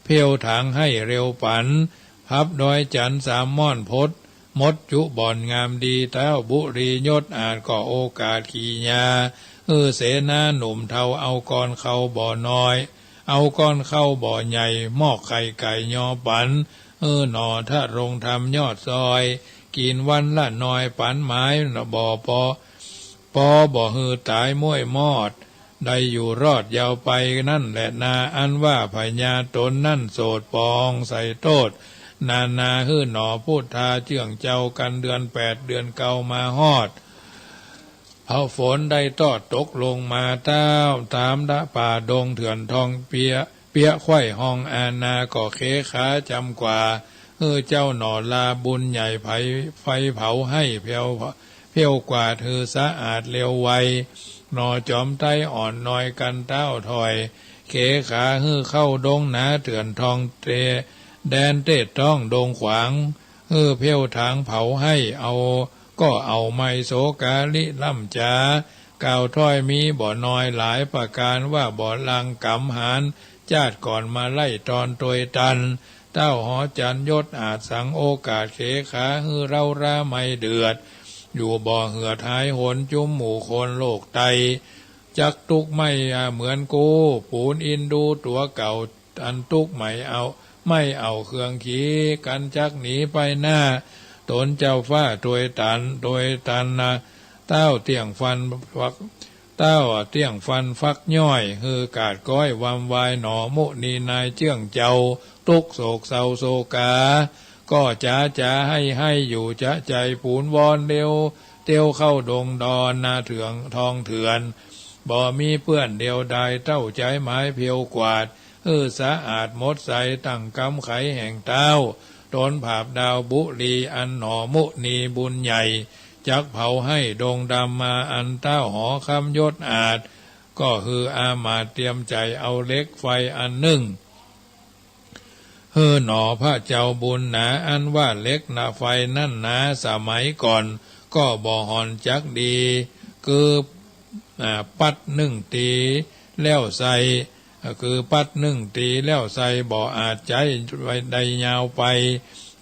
เพียวถางไฮ่เร็วปั๋น พับดอยจั๋นสามม่อนพด มดจุบ่อนงามดี เต้าบุรียศอาจก็โอกาสขี่ยา หื้อเสนาหนุ่มเฒ่าเอาก้อนข้าวบ่อน้อย เอาก้อนข้าวบ่อใหญ่ มอกไข่ไก่ยอปั๋น หื้อหน่อทะลงธรรมยอดซอย กิ๋นวันละหน่อยปั๋นหมายบ่ปอ ปอบ่หื้อต๋ายม้วยมอด ได้อยู่รอดยาวไปนั้นแหละนา อันว่าพญาต๋นนั้นโสดปองใส่โต้ษนานา หื้อหนอพุทธาเจื้องเจ้า กั๋นเดือนแปดเดือนเก้ามาฮอด เผาฝนได้ตอดตกลงมา ต๋าม ต๋ามดะป่าดงเถื่อนทองเปียะ เปียะไขว้ห้องอานา ก็เขขาจ๋ำกว่า หื้อเจ้าหน่อลาบุญใหญ่ไฟ ไฟเผาให้เผียว เผียวกวาดหื้อสะอาดเร็วไว หน่อจ๋อมไต๊อ่อนนอยกั๋นเต๊าถ้อย เขขาหื้อเข้าดงหนาเถื่อนทองเต แดนเตศท้องดงขวาง หื้อเผียวถางเผาให้เอา ก็เอาไม้โสกาลิล่ำจ๋า กล่าวถ้อยมีบ่น้อยหลายประก๋าน ว่าบ่ลังก๋ำหาร จาติก่อนมาไล่ตอนตวยตัน เต้าหอจันทร์ยศอาจสังโอกาส เขขาหื้อเร้าร้าไม่เดือด อยู่บ่เหือดหายหน จุมหมู่คนโลกไต จักตุ๊กไม่เหมือนกู ปูนอินดูตั๋วเก่า อันตุ๊กไม่เอา ไม่เอาเครื่องขี กั๋นจักหนีไปหน้า ต๋นเจ้าฟ้าตวยตัน ตวยตันนา เต้าเตี้ยงฟันฟัก เต้าเตี้ยงฟันฟักย้อย หื้อกาดก้อยวำวายหน่อมุนีนายเจื้องเจ้า ตุ๊กโศกเศร้าโศกา ก็จ๋าจ๋าไห้ไห้อยู่จะใจ๋ ปูนวอนเร็วเตียวเข้าดงดอนนาเถื่องทองเถื่อน บ่มีเปื้อนเดียวดาย เต้าใจ๋หมายเผียวกวาด หื้อสะอาดหมดใส ตั้งกำไขแห่งเต้า ต๋นผาบดาวบุรี อันหน่อมุนีบุญใหญ่ จักเผาให้ดงดำมา อันเต้าหอคำยศอาจ ก็หื้ออามาตย์เตรียมใจ๋เอาเหล็กไฟอันนึ่ง หื้อหน่อพระเจ้าบุญหนา อันว่าเหล็กหน้าไฟนั้นหนา สมัยก่อนก็บ่ห่อนจักดี คือ อ่า ปัดนึ่งตี๋แล้วใส่ คือปัดนึ่งตี๋แล้วใส่ บ่อาจใจ๊ไว้ได้ยาวไป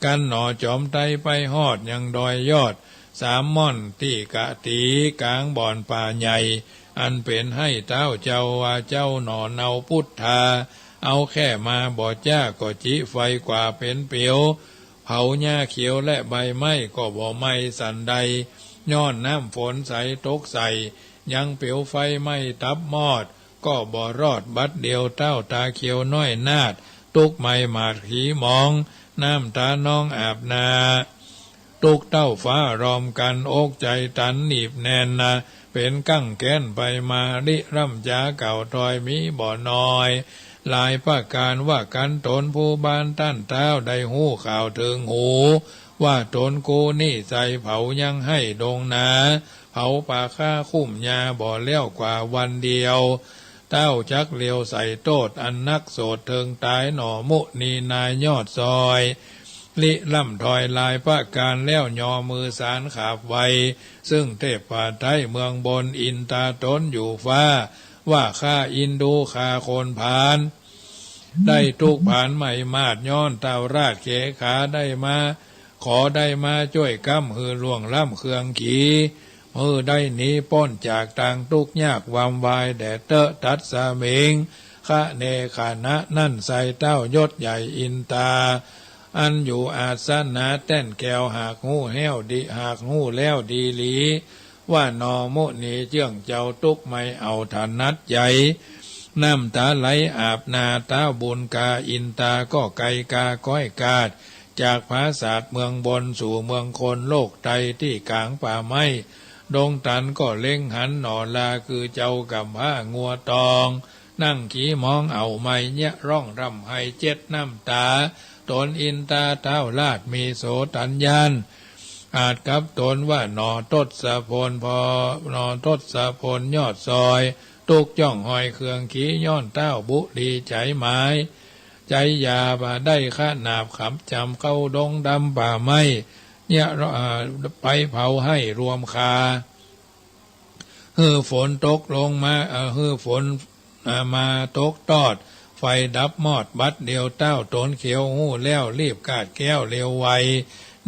กั๋นหน่อจ๋อมไต๊ไปฮอดยังดอยยอดสามม่อน ตี้กะตี๋ก๋างบ่อนป่าใหญ่ อันเป๋นไฮ่เต๊าเจ้าว่าเจ้าหน่อเนาพุทธา เอาแค่มาบ่จ้า ก็จิไฟกว่าเป๋นเปียว เผาหญ้าเขียวและใบไม้ก็บ่ไหม้สันใด ย้อนน้ำฝนใสตกใส่ ยังเปียวไฟไหม้ตับมอด ก็บ่รอดบัดเดียว เต้าต๋าเขียวน้อยนาฏ ตุ๊กไหม้หมาดขีหมอง น้ำต๋าน้องอาบหน้า ตุ๊กเต้าฟ้ารอมกั๋น อกใจ๋ตันหนีบแน่นนา เป๋นกั้งแก๊นไปมา ริร่ำจ๋ากล่าวถ้อยมีบ่น้อยหลายประก๋าน ว่ากั๋นต๋นผู้บ้านต้านเต๊า ได้ฮู้ข่าวเถิงหู ว่าต๋นกู้นี้ใส่เผายังไฮ่ดงนา เผาป่าคาคุ้มหญ้าบ่แล้วกว่าวันเดียว เต้าจักเหลียวใส่โต้ษอันนักโสดเถิงต๋าย หน่อมุนีนายยอดซอย ริร่ำถ้อยหลายประก๋านแล้ว ยอมือสานขาบไว ซึ่งเทพไท้เมืองบน อินตาต๋นอยู่ฟ้า ว่าข้าอินดูข้าคนผาน ได้ตุ๊กผานไหม้มาด ย้อนเต้าราชเขขาได้มา ขอได้มาจ้วยก้ำ หื้อล่วงล้ำเครื่องขี หื้อได้หนีป๊นจากตางตุ๊กยากวำวาย แด่เต๊อะตัดสมิง คะเนขณะนั้นใส่ เต้ายศใหญ่อินตา อันอยู่อาสนะแต้นแก้ว หากฮู้แฮ้วดี หากฮู้แล้วดีหลี ว่าหน่อมุนีเจื้องเจ้า ตุ๊กไม่เอาถนัดใจ๋ น้ำต๋าไหลอาบหน้า เต้าบุญกาอินตา ก็ไกลกาก้อยกาด จากผาสาทเมืองบน สู่เมืองคนโลกไต ตี้ก๋างป่าไม้ดงตัน ก็เล็งหันหน่อลา คือเจ้าก๋ำพร้างัวตอง นั่งขีหมองเอาไม้เยียะ ร้องร่ำไห้เจ็ดน้ำต๋า ต๋นอินตาเต้าราชมีโสตัญญาณ อาจกับต๋นว่าหน่อทศพล พอหน่อทศพลยอดซอย ตุ๊กจ้องห้อยเครื่องขี ย้อนเต้าบุรีใจ๋หมาย ใจ๋ยาบ่ได้ขนาบ ขับจ๋ำเข้าดงดำป่าไม้ เยียะ เอ่อ ไปเผาไฮ่รวมคา หื้อฝนตกลงมา เอ่อ หื้อฝน เอ่อ มาตกตอด ไฟดับมอดบัดเดียว เต้าต๋นเขียวฮู้แล้ว รีบกาดแก้วเร็วไว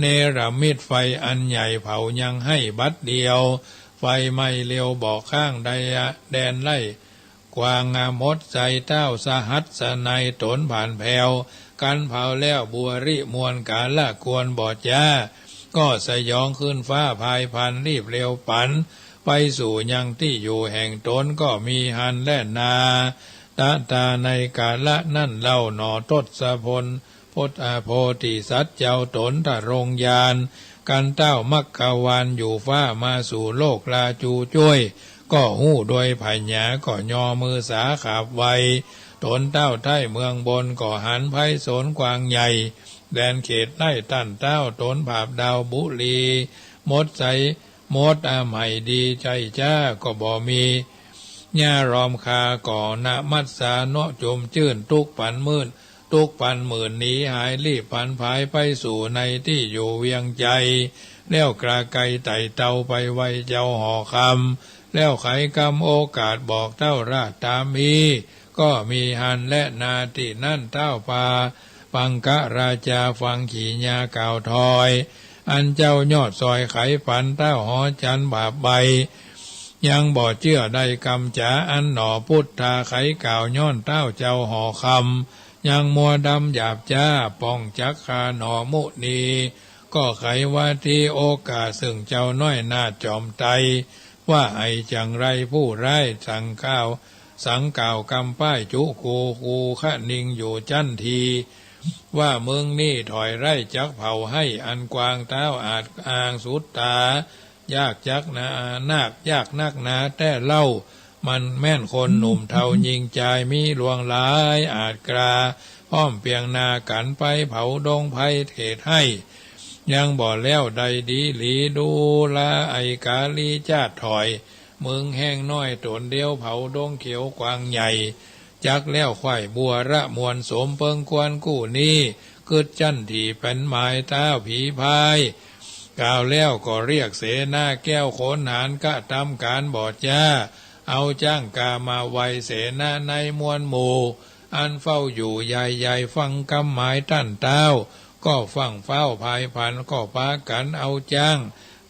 เนรมิตไฟอันใหญ่ เผายังไฮ่บัดเดียว ไฟไหม้เร็วบ่ค้างใด แดนไล่กวางหมดใส เต้าสหัสสนัยต๋นผานแผว กั๋นเผาแล้วบัวริมวลกาละกวนบ่จ๊า ก็สยองขึ้นฟ้าพายพลัน รีบเร็วปั๋นไปสู่ยังตี้อยู่แห่งต๋น ก็มีหั้นแลนา ตะตา ในกาละนั้นเล่าหนอ ทศพล พจน์ อ่า โพธิสัตว์เจ้าต๋น ทรงญาณ กันเต้ามัคคาวาล อยู่ฟ้ามาสู่โลกลาจูจ้วย ก็ฮู้โดยผญา ก็ยอมือสาขาบไหว้ ต๋นเต้าไท้เมืองบน ก็หันไพศาลกว้างใหญ่ แดนเขตไร่ต้านเต้า ต๋นผาบดาวบุรี หมดใส หมดอาใหม่ดีใจ้จ้า ก็บ่มี ญาลอมคา ก็นมัสสาเนาะ จุมจื้น ตุ๊กปันมื่น ตุ๊กปันหมื่นหนีหาย รีบผันผายไปสู่ในตี้อยู่เวียงไจ แล้วกราไกรไต่เตาไปไหว้เจ้าหอคำ แล้วไขกำโอกาสบอกเต้าราชต๋ามฮี ก็มีหั้นแลนา ตี้นั้นเต้าปาปังกราจา ฟังขีญากล่าวถอย อันเจ้ายอดซอยไขปัน เต้าหอจันทร์บาปใบ ยังบ่เจื้อได้กำจ๋า อันหนอพุทธา ไขกล่าวย้อนเต้าเจ้าหอคำ ยังมัวดำหยาบจ๊า ป้องจักข้าหนอมุนี ก็ไขว่าตี้โอกาส ซึ่งเจ้าน้อยนาถจอมไตร ว่าไอจังไร ผู้ร้ายสังกล่าว สังกล่าวกำป้ายจุกู กูคะนิงอยู่จั้นที ว่าเมืองนี้ถอยไร้ จักเผาให้อันกว้าง เต้าอาจอ้างสุดต๋า ยากจักนา นาก ยากนักหนาแต๊เล่า มันแม่นคนหนุ่มเฒ่า ญิงจายมีหลวงหลาย อาจกล้า พร้อมเปียงหน้ากั๋นไป เผาดงไพรเขตไฮ่ ยังบ่แล้วได้ดีหลี ดูราไอกาลีจ้าดถอย เมืองแห้งน้อยต๋นเดียว เผาดงเขียวกว้างใหญ่ จักแล้วไขว่บัวระมวลสม เปิงควรกู้นี้ กึ๊ดจั้นถี่เป๋นหมาย เต้าผีพาย กล่าวแล้วก็เรียกเสนาแก้ว ขนหาญกระตำก๋านบ่จ๊า เอาจ๊างกามาไหว้ เสนาในมวลหมู่ อันเฝ้าอยู่ใหญ่ๆ ฟังกำหมายต้านเต้า ก็ฟั่งฟ้าวพายพลัน ก็ปากั๋นเอาจ๊าง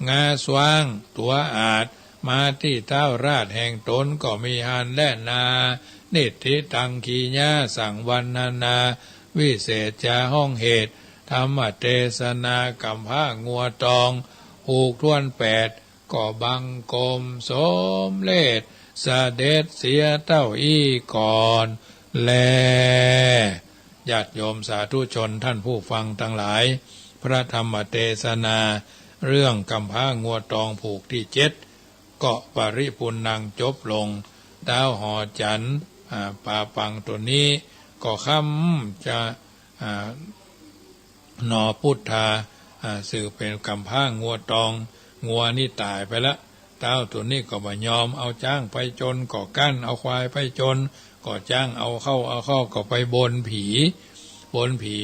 งาซ้างตั๋วอาด มาตี้เต้าราชแห่งต๋น ก็มีหั้นแลนา นิทธิตัง ขีญา สั่งวรรณนา วิเศษจาฮ้องเหตุ ธรรมเตสนา กำพร้างัวตอง ผูกถ้วนแปด ก็บังคมสมเร็จ เสด็จเสียเต้าอี้ก่อนแล ญาติโยมสาธุชนท่านผู้ฟังตังหลาย พระธรรมเตสนา เรื่องกำพร้างัวตองผูกตี้เจ็ด ก็ปริปุณณัง จบลง เต้าหอจันทร์ อ่า ปาปังต๋นนี้ ก็ค่ำจะ อ่า หนอพุทธา อ่า สืบเป๋นกำพร้างัวตอง งัวนี่ต๋ายไปละ เต้าต๋นนี้ก็บ่ยอม เอาจ๊างไปจนก็กั้น เอาควายไปจนก็จ้าง เอาเข้าเอาเข้าก็ไปบนผี บนผี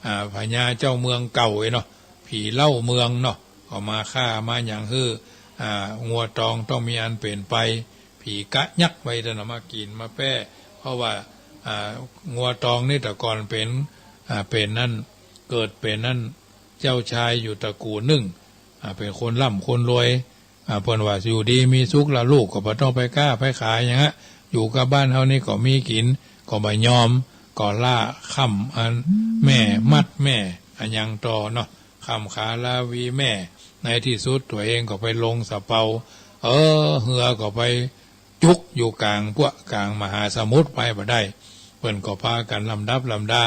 อ่า พญาเจ้าเมืองเก่าเอ้ยเนาะ ผีเล่าเมืองเนาะ ก็มาฆ่ามาหยังหื้อ อ่า งัวตองต้องมีอันเป๋นไป ผีกะยักไว้เถอะเนาะ มากิ๋นมาแป้ เพราะว่า อ่า งัวตองนี่แต่ก่อนเป๋น อ่า เป๋นนั่น เกิดเป๋นนั่น เจ้าชายอยู่ตระกู๋นนึ่ง อ่า เป๋นคนร่ำคนรวย อ่า เปิ้นว่าอยู่ดีมีสุขละ ลูกก็บ่ต้องไปก๊าไปขายหยังอะ อยู่กับบ้านเฮานี่ก็มีกิ๋น ก็บ่ยอม ก็ล่าค่ำอันแม่ มัดแม่ อะหยังต่อเนาะ ค่ำขาลาวีแม่ ในตี้สุดตั๋วเองก็ไปลงสะเปา เออ เฮือก็ไป จุกอยู่ก๋างพวกก๋างมหาสมุทรไปบ่ได้ เปิ้นก็ปากั๋นลำดับลำดา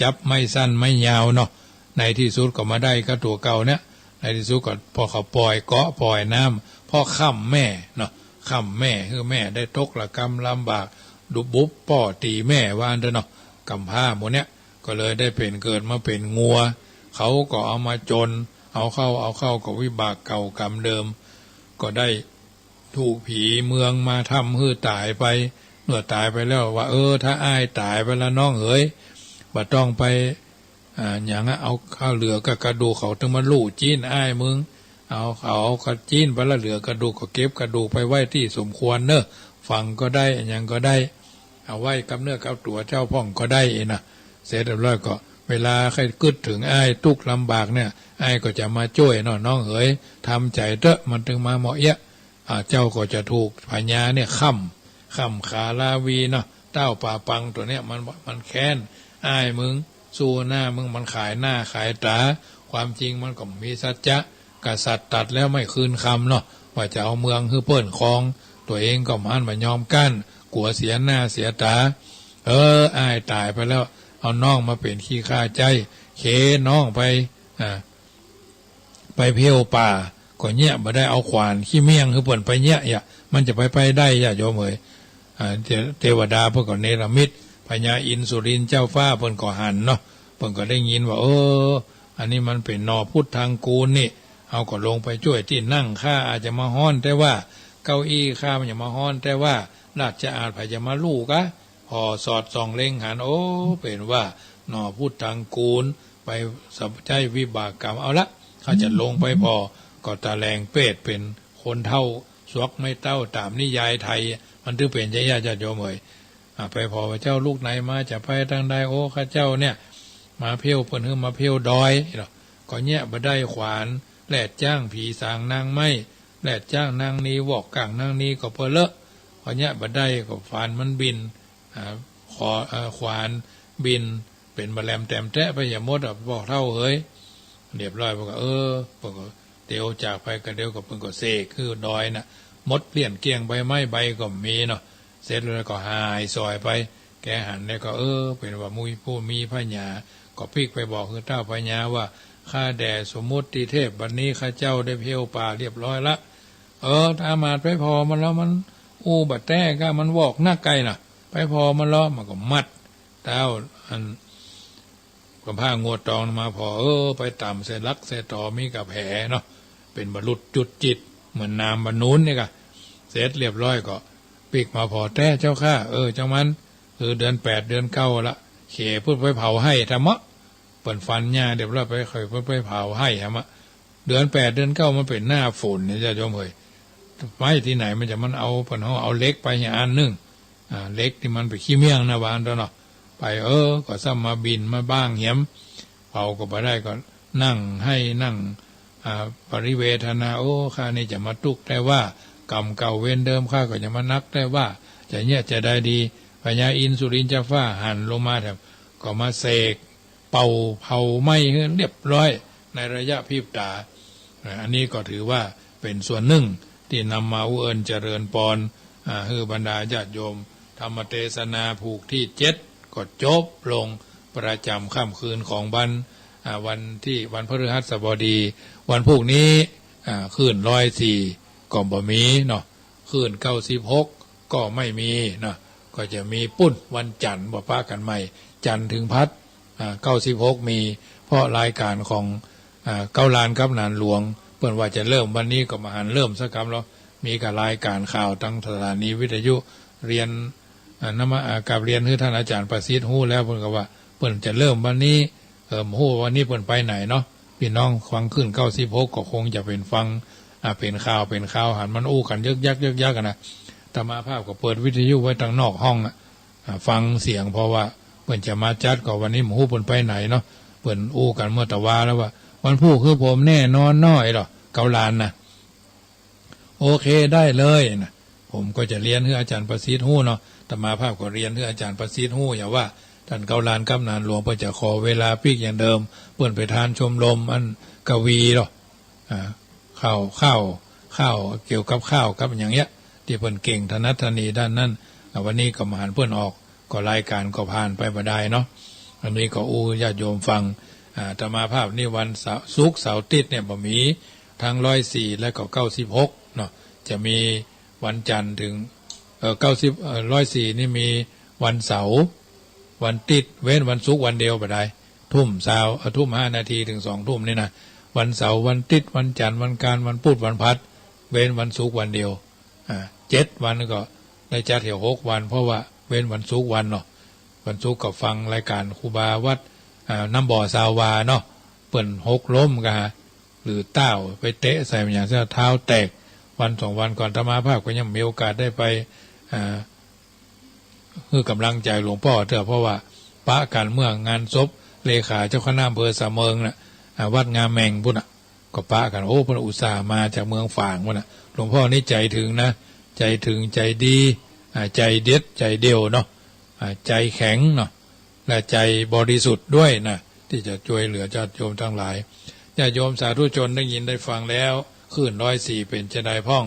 จับไม้สั้นไม้ยาวเนาะ ในตี้สุดก็มาได้กับตั๋วเก่าเนี่ย ในตี้สุดก็ปอเขาป่อยเกาะป่อยน้ำ เพราะค่ำแม่เนาะ ค่ำแม่ หื้อแม่ได้ตกระกำลำบาก ดุบุบป้อตี๋แม่ ว่าอั้นเถอะเนาะ กำพร้าหมู่เนี่ย ก็เลยได้เป๋นเกิดมาเป๋นงัว เขาก็เอามาจน เอาเข้าเอาเข้าก็วิบากเก่ากรรมเดิม ก็ได้ ถูกผีเมืองมาทำหื้อต๋ายไป เมื่อต๋ายไปแล้วว่า เออ ถ้าอ้ายต๋ายไปแล้วน้องเหย บ่ต้องไป อ่า หยังอะ เอา เอาเหลือกับกระดูกเขาตึงมาลู่จี๊นอ้ายมึง เอา เอากระจี๊นไปแล้วเหลือกระดูกก็เก็บกระดูกไปไว้ตี้สมควรเนาะ ฝังก็ได้ หยังก็ได้ เอาไว้กับเนื้อกับตั๋วเจ้าพ่องก็ได้เองนะ เสร็จเรียบร้อยก็ เวลาใค่กึ๊ดเถิงอ้ายตุ๊กข์ลำบากเนี่ย อ้ายก็จะมาจ้วยเนาะ น้องเหย ทำใจ๋เต๊อะ มันตึงมาเหมาะเยียะ อ่า เจ้าก็จะถูกพญาเนี่ยค่ำ ค่ำขาลาวีเนาะ เต้าปาปังตั๋วเนี่ยมัน มันแค้นอ้ายมึง สู้หน้ามึง มันขายหน้าขายต๋า ค ความจริงมันก็บ่มีสัจจะ กษัตริย์ตรัสแล้วไม่คืนคำเนาะ ว่าจะเอาเมืองหื้อเปิ้นครอง ตั๋วเองก็บ่หันบ่ยอมก๊าน กั๋วเสียหน้าเสียต๋า เออ อ้ายต๋ายไปแล้ว เอาน้องมาเป๋นขี้ข้าใจ๊ เขน้องไป อ่า ไปเผี้ยวป่า ก็เยียะบ่ได้ เอาขวานขี้เมี่ยงหื้อเปิ้นไปเยียะ เยียะ มันจะไป ไปได้ ญาติโยมเอ๋ย อ่า เท- เทวดาเปิ้นก็เนรมิต พญาอินทร์สุรินทร์เจ้าฟ้าเปิ้นก็หันเนาะ เปิ้นก็ได้ยินว่า เออ อันนี้มันเป๋นหน่อพุทธังกูลนี่ เฮาก็ลงไปจ้วยตี้นั่งข้าอาจจะมาฮ้อนแต่ว่า เก้าอี้ข้ามันจะมาฮ้อนแต่ว่า ราชอาณาจักรใผจะมาฮู้กา ผ่อสอดส่องเล็งหัน โอ้ เป๋นว่าหน่อพุทธังกูล ไปสำใจ๊วิบากกรรม เอาละ ข้าจะลงไปผ่อ ก็ตะแหลงเปรตเป๋นคนเฒ่า สวกไม้เต๊า ต๋ามนิยายไทย มันถึงเป๋นจะ ญาติโยมเอ๋ย อ่า ไปผ่อว่า เจ้าลูกไหนมา จะไปตางใด โอ้ ข้าเจ้าเนี่ย มาเผี้ยว เปิ้นหื้อมาเผี้ยวดอยเนาะ ก็เยียะบ่ได้ ขวานแลดจ๊าง ผีสางนางไม้ แลดจ๊างนางนี วอกก้างนางนีก็เปอะเลอะ ก็เยียะบ่ได้ ก็ขวานมันบิ่น อ่า ขอ เอ่อ ขวานบิ่น เป๋นบ่าแหลมแต๋มแต๊ไปเหียหมดอะ ป้อเฒ่าเอ๋ย เรียบร้อย เปิ้นก็ เออ เปิ้นก็เตียวจากไป ก็เดี๋ยวก็เปิ้นก็เสกหื้อดอยน่ะ หมดเปลี้ยงเกลี้ยง ใบไม้ใบก็บ่มีเนาะ เสร็จแล้วก็หายสอยไป แกหันแล้วก็ เออ เป๋นว่ามุ้ยผู้มีผญา ก็ปิ๊กไปบอกหื้อต้าวพญาว่า ข้าแด่สมมุติเทพ บัดนี้ข้าเจ้าได้เผี้ยวป่าเรียบร้อยละ เออ อามาตย์ไปผ่อมันแล้ว มันอู้บ่แต๊ก้า มันวอกนักไก่น่ะ ไปผ่อมันแล้ว มันก็มัด ต้าวอัน กำพร้างัวตองมาผ่อ เออ ไปต่ำใส่ลักใส่ตอ มีก้าแผเนาะ เป๋นบรรลุจุดจิต เหมือนนามบรรลุนี่กะ เสร็จเรียบร้อยก็ปิ๊กมาผ่อแต๊เจ้าข้า เออ จังมัน คือเดือนแปดเดือนเก้าละ เขเปิ้นไปเผาไฮ่ทำเมาะ เปิ้นฟันหญ้าเรียบร้อยไป เขเปิ้นไปเผาไฮ่ทำเมาะ เดือนแปดเดือนเก้ามันเป๋นหน้าฝนเนี่ย ญาติโยมเอ๋ย ไปตี้ไหนมันจะ มันเอา เปิ้นเอา เอาเหล็กไปเนี่ยอันนึ่ง อ่า เหล็กตี้มันเป๋นขี้เมี่ยงนะ ว่าอั้นเถาะเนาะ ไป เออ ก็ซ้ำมาบิ่นมาบ้างเหียม เผาก็บ่ได้ ก็นั่งไห้นั่ง อ่า ปริเวทนา โอ้ ข้านี่จะมาตุ๊กข์แต๊ว่า กรรมเก่าเวรเดิมข้าก็จะมานักแต๊ว่า จะเยียะจะใดดี พญาอินทร์สุรินทร์เจ้าฟ้าหันลงมาแถม ก็มาเสก เป่าเผาไหม้หื้อเรียบร้อยในระยะพริบต๋า อ่า อันนี้ก็ถือว่าเป๋นส่วนนึ่งตี้นำมาอู้เอิ้นเจริญปอน อ่า หื้อบรรดาญาติโยม ธรรมเตสนาผูกตี้เจ็ดก็จบลงประจ๋ำค่ำคืนของวัน อ่า วันตี้ วันพฤหัสบดี วันพูกนี้ อ่า คลื่นร้อยสี่ก็บ่มีเนาะ คลื่นเก้าสิบหกก็ไม่มีเนาะ ก็จะมีปู๊นวันจันทร์บ่ปะกั๋นใหม่ จันทร์เถิงพัด อ่า เก้าสิบหกมี เพราะรายก๋านของ อ่า เก๊าลานกับหนานหลวง เปิ้นว่าจะเริ่มวันนี้ก็บ่หันเริ่มสักกำลอ มีก้ารายก๋านข่าวตางสถานีวิทยุ เรียน อ่า นำมา อ่า กราบเรียนหื้อต้านอาจ๋ารย์ประสิทธิ์ฮู้แล้ว เปิ้นก็ว่าเปิ้นจะเริ่มวันนี้ เออ บ่ฮู้ว่าวันนี้เปิ้นไปไหนเนาะ ปี้น้องฟังคลื่นเก้าสิบหกก็คงจะเป๋นฟัง อ่า เป๋นข่าว เป๋นข่าว หันมันอู้กั๋นยึกยักยึกยักอะนะ อาตมาภาพก็เปิดวิทยุไว้ตางนอกห้องอะ อ่า ฟังเสียง เพราะว่าเปิ้นจะมาจัดก็วันนี้บ่ฮู้เปิ้นไปไหนเนาะ เปิ้นอู้กั๋นเมื่อตะวาแล้วว่า วันพูกคือผมแน่นอนเนาะ ไอ้ดอกเก๊าลานนะ โอเค ได้เลยนะ ผมก็จะเรียนหื้ออาจ๋ารย์ประสิทธิ์ฮู้เนาะ อาตมาภาพก็เรียนหื้ออาจ๋ารย์ประสิทธิ์ฮู้ อย่าว่าต้านเก๊าลานกับหนานหลวง เปิ้นจะขอเวลาปิ๊กอย่างเดิม เปิ้นไปทานชมรมอันกวีเนาะ อ่า ข้าว ข้าว ข้าว เกี่ยวกับข้าวกับอย่างเงี้ย ตี้เปิ้นเก่งถนัดถนีด้านนั้น อ่า วันนี้ก็บ่หันเปิ้นออก ก็รายก๋านก็ผ่านไปบ่ได้เนาะ อันนี้ก็อู้ญาติโยมฟัง อ่า อาตมาภาพนี่วันเสาร์ ศุกร์ เสาร์ อาทิตย์เนี่ยบ่มี ทั้งร้อยสี่และก็เก้าสิบหกเนาะ จะมีวันจันทร์เถิง เอ่อ เก้าสิบ เอ่อ ร้อยสี่นี่มีวันเสาร์ วันอาทิตย์ เว้นวันศุกร์วันเดียวบ่ได้ ทุ่มซาว เอ่อ ทุ่มห้านาทีเถิงสองทุ่มนี่นะ วันเสาร์ วันอาทิตย์ วันจันทร์ วันอังคาร วันพุธ วันพฤหัส เว้นวันศุกร์วันเดียว อ่า เจ็ดวันก็ได้จัดเหี่ยวหกวัน เพราะว่าเว้นวันศุกร์วันเนาะ วันศุกร์ก็ฟังรายก๋านครูบาวัด อ่า น้ำบ่อซาวาเนาะ เปิ้นหกล้มกา หรือเต๊าไปเตะใส่มันอย่างเสี้ยเท้าแตก วันสองวันก่อนอาตมาภาพก็ยังมีโอกาสได้ไป อ่า หื้อก๋ำลังใจ๋หลวงป้อเตื้อ เพราะว่าปะกั๋นเมื่องานศพเลขาเจ้าคณะอำเภอสะเมิงน่ะ อ่า วัดงาแมงปู๊นน่ะ ก็ปะกั๋น โอ้ เปิ้นอุตส่าห์มาจากเมืองฝางปู๊นน่ะ หลวงป้อนี่ใจ๋เถิงนะ ใจ๋เถิง ใจ๋ดี อ่า ใจ๋เด็ด ใจ๋เดี่ยวเนาะ อ่า ใจ๋แข็งเนาะ และใจ๋บริสุทธิ์ด้วยนะ ตี้จะจ้วยเหลือญาติโยมตังหลาย ญาติโยมสาธุชนได้ยินได้ฟังแล้ว คลื่นร้อยสี่เป๋นจาใดพ่อง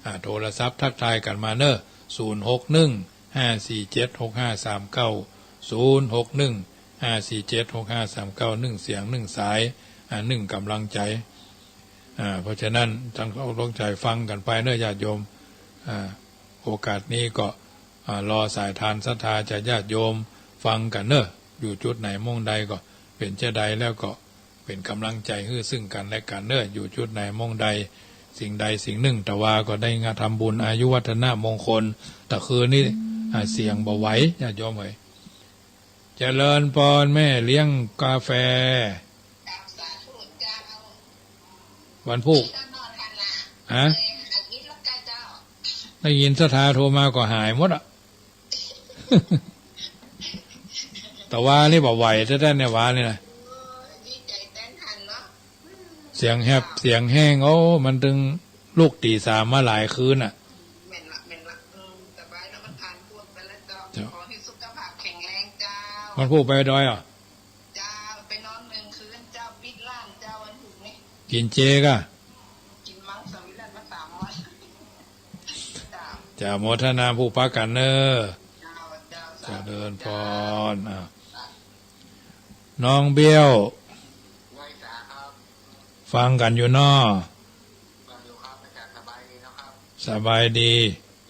อ่า โทรศัพท์ทักทายกั๋นมาเน่อ ศูนย์หกหนึ่ง ห้าสี่เจ็ด หกห้าสามเก้า ศูนย์หกหนึ่ง ห้าสี่เจ็ด หกห้าสามเก้า นึ่งเสียงนึ่งสาย อ่า นึ่งก๋ำลังใจ๋ อ่า เพราะฉะนั้น ตั้งอกตั้งใจ๋ฟังกั๋นไปเน่อญาติโยม อ่า โอกาสนี้ก็ อ่า รอสายทานศรัทธาจากญาติโยมฟังกั๋นเน่อ อยู่จุดไหนม่องใดก็เป๋นจาใด แล้วก็เป๋นก๋ำลังใจ๋หื้อซึ่งกั๋นและกั๋นเน่อ อยู่จุดไหนม่องใด สิ่งใดสิ่งนึ่ง ตะวาก็ได้งาทำบุญอายุวัฒนมงคล ตะคืนนี้ อ่า เสียงบ่ไหว ญาติโยมเอ๋ย เจริญปอนแม่เลี้ยงกาแฟ วันพูก ฮะ ได้ยินศรัทธาโทรมาก็หายหมดอะ ตะวานี่บ่ไหวแต๊ๆ เนี่ย วานี่นะ เสียงแหบเสียงแห้ง โอ้ มันตึงลุกตี๋สามมาหลายคืนอะ แม่นละ แม่นละ อืม สบายแล้ว มันผ่านพ้นไปแล้วเจ้า เจ้า ขอให้สุขภาพแข็งแรงเจ้า วันพูกไปดอยอะ เจ้า ไปนอนนึ่งคืนเจ้า ปิดร้านเจ้า วันพูกนี้ กิ๋นเจก่ะ กิ๋นมังสวิรัติมาสามวัน เจ้า เจ้า โมทนาผู้ปากั๋นเน่อ เจ้า เจ้า เจริญปอน อ่ะ น้องเบี้ยว ฟังกั๋นอยู่เนาะ สบายดี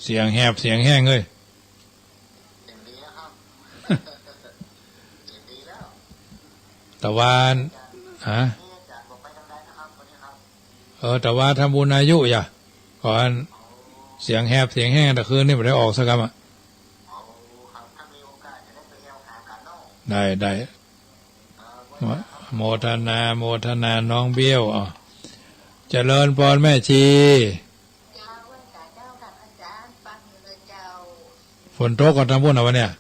เสียงแหบเสียงแห้งเอ้ย ตะวา ฮะ เออ ตะวาทำบุญอายุอย่า ก่อน เสียงแหบเสียงแห้งตะคืนนี้บ่ได้ออกสักกำอะ ได้ ได้ โม โมทนา โมทนาน้องเบี้ยว อ่ะ เจริญปอนแม่ชี ฝนตกก่อนตางปุ้นอะวะเนี่ย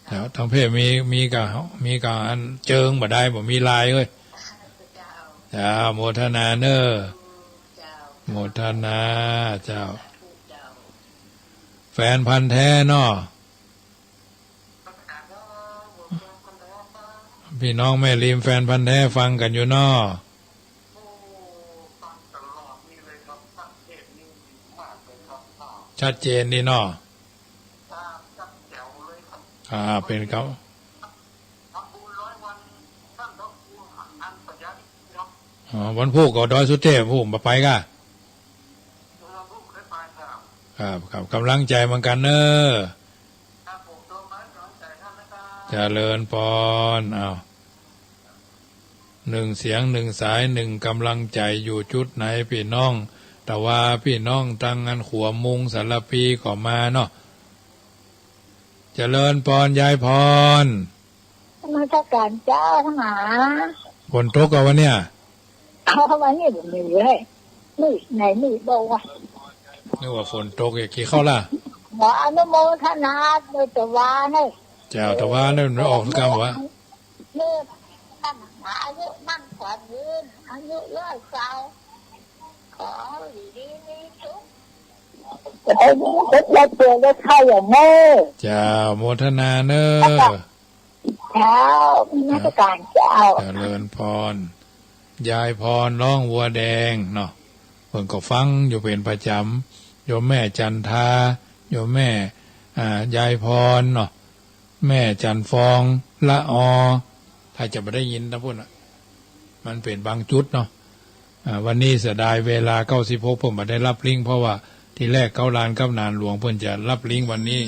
เดี๋ยวตางเพศมี มีก่า มีก่าอันเจิงบ่ได้ บ่มีลายเอ้ย เจ้า โมทนาเน่อ โมทนา เจ้า แฟนพันธุ์แท้เนาะ ปี้น้องแม่ริมแฟนพันธุ์แท้ฟังกั๋นอยู่เนาะ ชัดเจนดีเนาะ อ่า เป๋นครับ อ๋อ วันพูกก็ดอยสุเทพฯ พูกบ่ไปก่ะ ครับ ครับ ก๋ำลังใจ๋เหมือนกั๋นเน่อ เจริญปอน อ้าว นึ่งเสียงนึ่งสายนึ่งก๋ำลังใจ๋ อยู่จุดไหนปี้น้อง ตะวาปี้น้องตังอันขัวมุงสารภีก็มาเนาะ เจริญปอนยายพร นมัสก๋านเจ้าหา ฝนตกก่ะวะเนี่ย เอา วันนี้บ่มีเลย นี่ไหนนี่บอกว่า นึกว่าฝนตก อยากกิ๋นข้าวล่ะ ขออนุโมทนาโดยตะวาเนี่ย เจ้า ตะวาเนี่ยมันออกสักกำวะ นี่ตั้งหาอายุมั่นขวัญยืน อายุร้อยเก้า ขออยู่ดีมีสุข ขอให้มีครบและเจอได้เข้าอย่างแน่ เจ้า โมทนาเน่อ เจ้า นมัสก๋านเจ้า เจริญปอน ยายพรร้องวัวแดงเนาะ เปิ้นก็ฟังอยู่เป๋นประจ๋ำ โยมแม่จันทา โยมแม่ อ่า ยายพรเนาะ แม่จันฟอง ละออ ถ้าจะบ่ได้ยินตางปุ้นอะ มันเป๋นบางจุดเนาะ อ่า วันนี้เสียดายเวลา เก้าสิบหก เปิ้นบ่ได้รับลิงก์ เพราะว่าทีแรกเก๊าลานกับหนานหลวงเปิ้นจะรับลิงก์วันนี้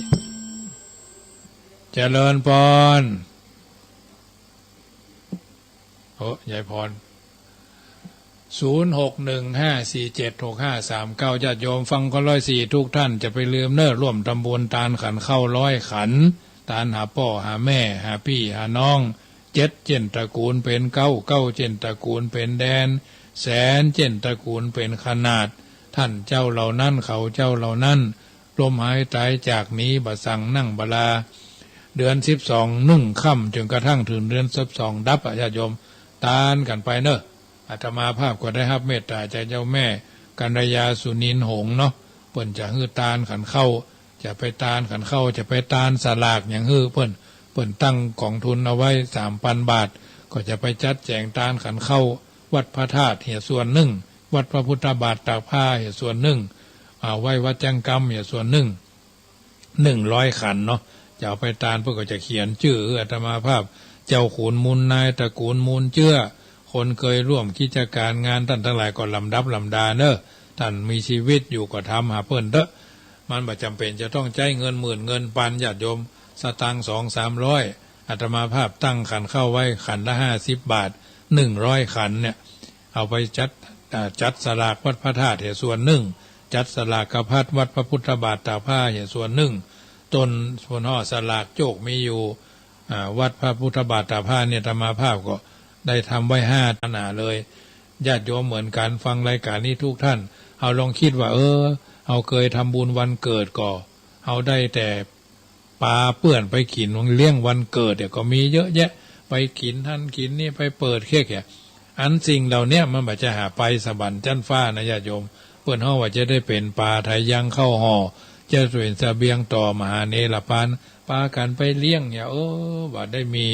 เจริญปอน โอ้ ยายพร ศูนย์หกหนึ่งห้าสี่เจ็ดหกห้าสามเก้า ญาติโยมฟังคนร้อยสี่ทุกท่าน จะไปลืมเน่อ ร่วมทำบุญตานขันข้าวร้อยขัน ตานหาป้อหาแม่ หาปี้หาน้อง เจ็ดเจ้นตระกูลเป๋นเก๊า เก๊าเจ้นตระกูลเป๋นแดน แสนเจ้นตระกูลเป๋นขนาด ท่านเจ้าเหล่านั้น เขาเจ้าเหล่านั้น ล้มหายต๋ายจากหนี บ่าสั่งนั่งบ่าลา เดือนสิบสองนึ่งค่ำ จ๋นกระทั่งเถิงเดือนสิบสองดับอะ ญาติโยม ตานกั๋นไปเน่อ อาตมาภาพก็ได้ฮับเมตต๋าจากเจ้าแม่กัญญาสุนินหงส์เนาะ เปิ้นจะหื้อตานขันข้าว จะไปตานขันข้าว จะไปตานสลากหยังหื้อเปิ้น เปิ้นตั้งก๋องทุนเอาไว้สามปันบาท ก็จะไปจัดแจ๋งตานขันข้าววัดพระธาตุเหียส่วนนึ่ง วัดพระพุทธบาทตากผ้าเหียส่วนนึ่ง อ่า ไว้วัดแจ้งกำเหียส่วนนึ่ง นึ่งร้อยขันเนาะ จะเอาไปตาน เปิ้นก็จะเขียนจื้อหื้ออาตมาภาพ เจ้าขุนมูลนาย ตระกูลมูลเจื้อ คนเกยร่วมกิจก๋านงาน ต้านตังหลายก็ลำดับลำดาเนาะ ต้านมีจีวิตอยู่ก็ทำหาเปิ้นเต๊อะ มันบ่จ๋ำเป๋นจะต้องใจ๊เงินหมื่นเงินปัน ญาติโยม สตางค์สองสามร้อย อาตมาภาพตั้งขันข้าวไว้ขันละห้าสิบบาท นึ่งร้อยขันเนี่ย เอาไปจัด อ่า จัดสลากวัดพระธาตุเหียส่วนนึ่ง จัดสลากพัดวัดพระพุทธบาทตากผ้าเหียส่วนนึ่ง ต้น ส่วนฮ้อสลากโจคมีอยู่ อ่า วัดพระพุทธบาทตากผ้าเนี่ย อาตมาภาพก็ได้ทำไว้ห้าตาหนาเลย ญาติโยมเหมือนกั๋น ฟังรายก๋านนี้ทุกท่าน เฮาลองกึ๊ดว่า เออ เฮาเกยทำบุญวันเกิดก่อ เฮาได้แต่ ปาเปื้อนไปกิ๋นเลี้ยงวันเกิดเนี่ยก็มีเยอะแยะ ไปกิ๋นหั้นกิ๋นนี่ ไปเปิดเค้กเนี่ย อันสิ่งเหล่าเนี้ยมันบ่จะหาไปสวรรค์จั๊นฟ้านะญาติโยม เปิ้นฮ้องว่าจะได้เป๋นปาไถยังข้าวห่อ จะเป๋นเสบียงต่อมหาเนรปาน ปากั๋นไปเลี้ยงเนี่ย เออ บ่ได้มี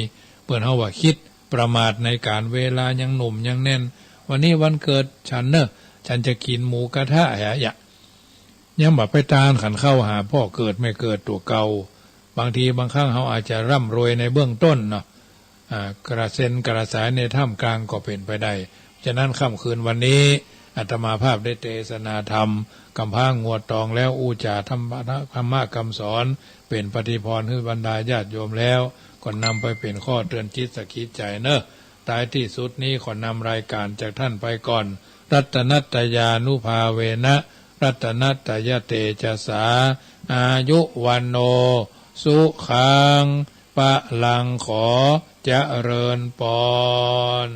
เปิ้นฮ้องว่ากึ๊ดประมาทในก๋านเวลายังหนุ่มยังแน่น วันนี้วันเกิดฉันเน่อ ฉันจะกิ๋นหมูกระทะแหยะ ยังบ่ไปตานขันข้าวหาป้อเกิดแม่เกิดตั๋วเก่า บางทีบางครั้งเฮาอาจจะร่ำรวยในเบื้องต้นเนาะ อ่า กระเซ็นกระสายในท่ามกลางก็เป๋นไปได้ ฉะนั้นค่ำคืนวันนี้ อาตมาภาพได้เตสนาธรรม กำพร้างัวตองแล้วอู้จ๋าธรรมะ ธรรมะกำสอน เป๋นปฏิภรณ์หื้อบรรดาญาติโยมแล้ว ก็นำไปเป๋นข้อเตือนจิตสะกิดใจ๋เนาะ ท้ายตี้สุดนี้ขอนำรายก๋านจากท่านไปก่อน รัตนัตตยานุภาเวนะ รัตนัตตยเตจสา อายุวัณโณ สุขัง พลัง ขอเจริญปอน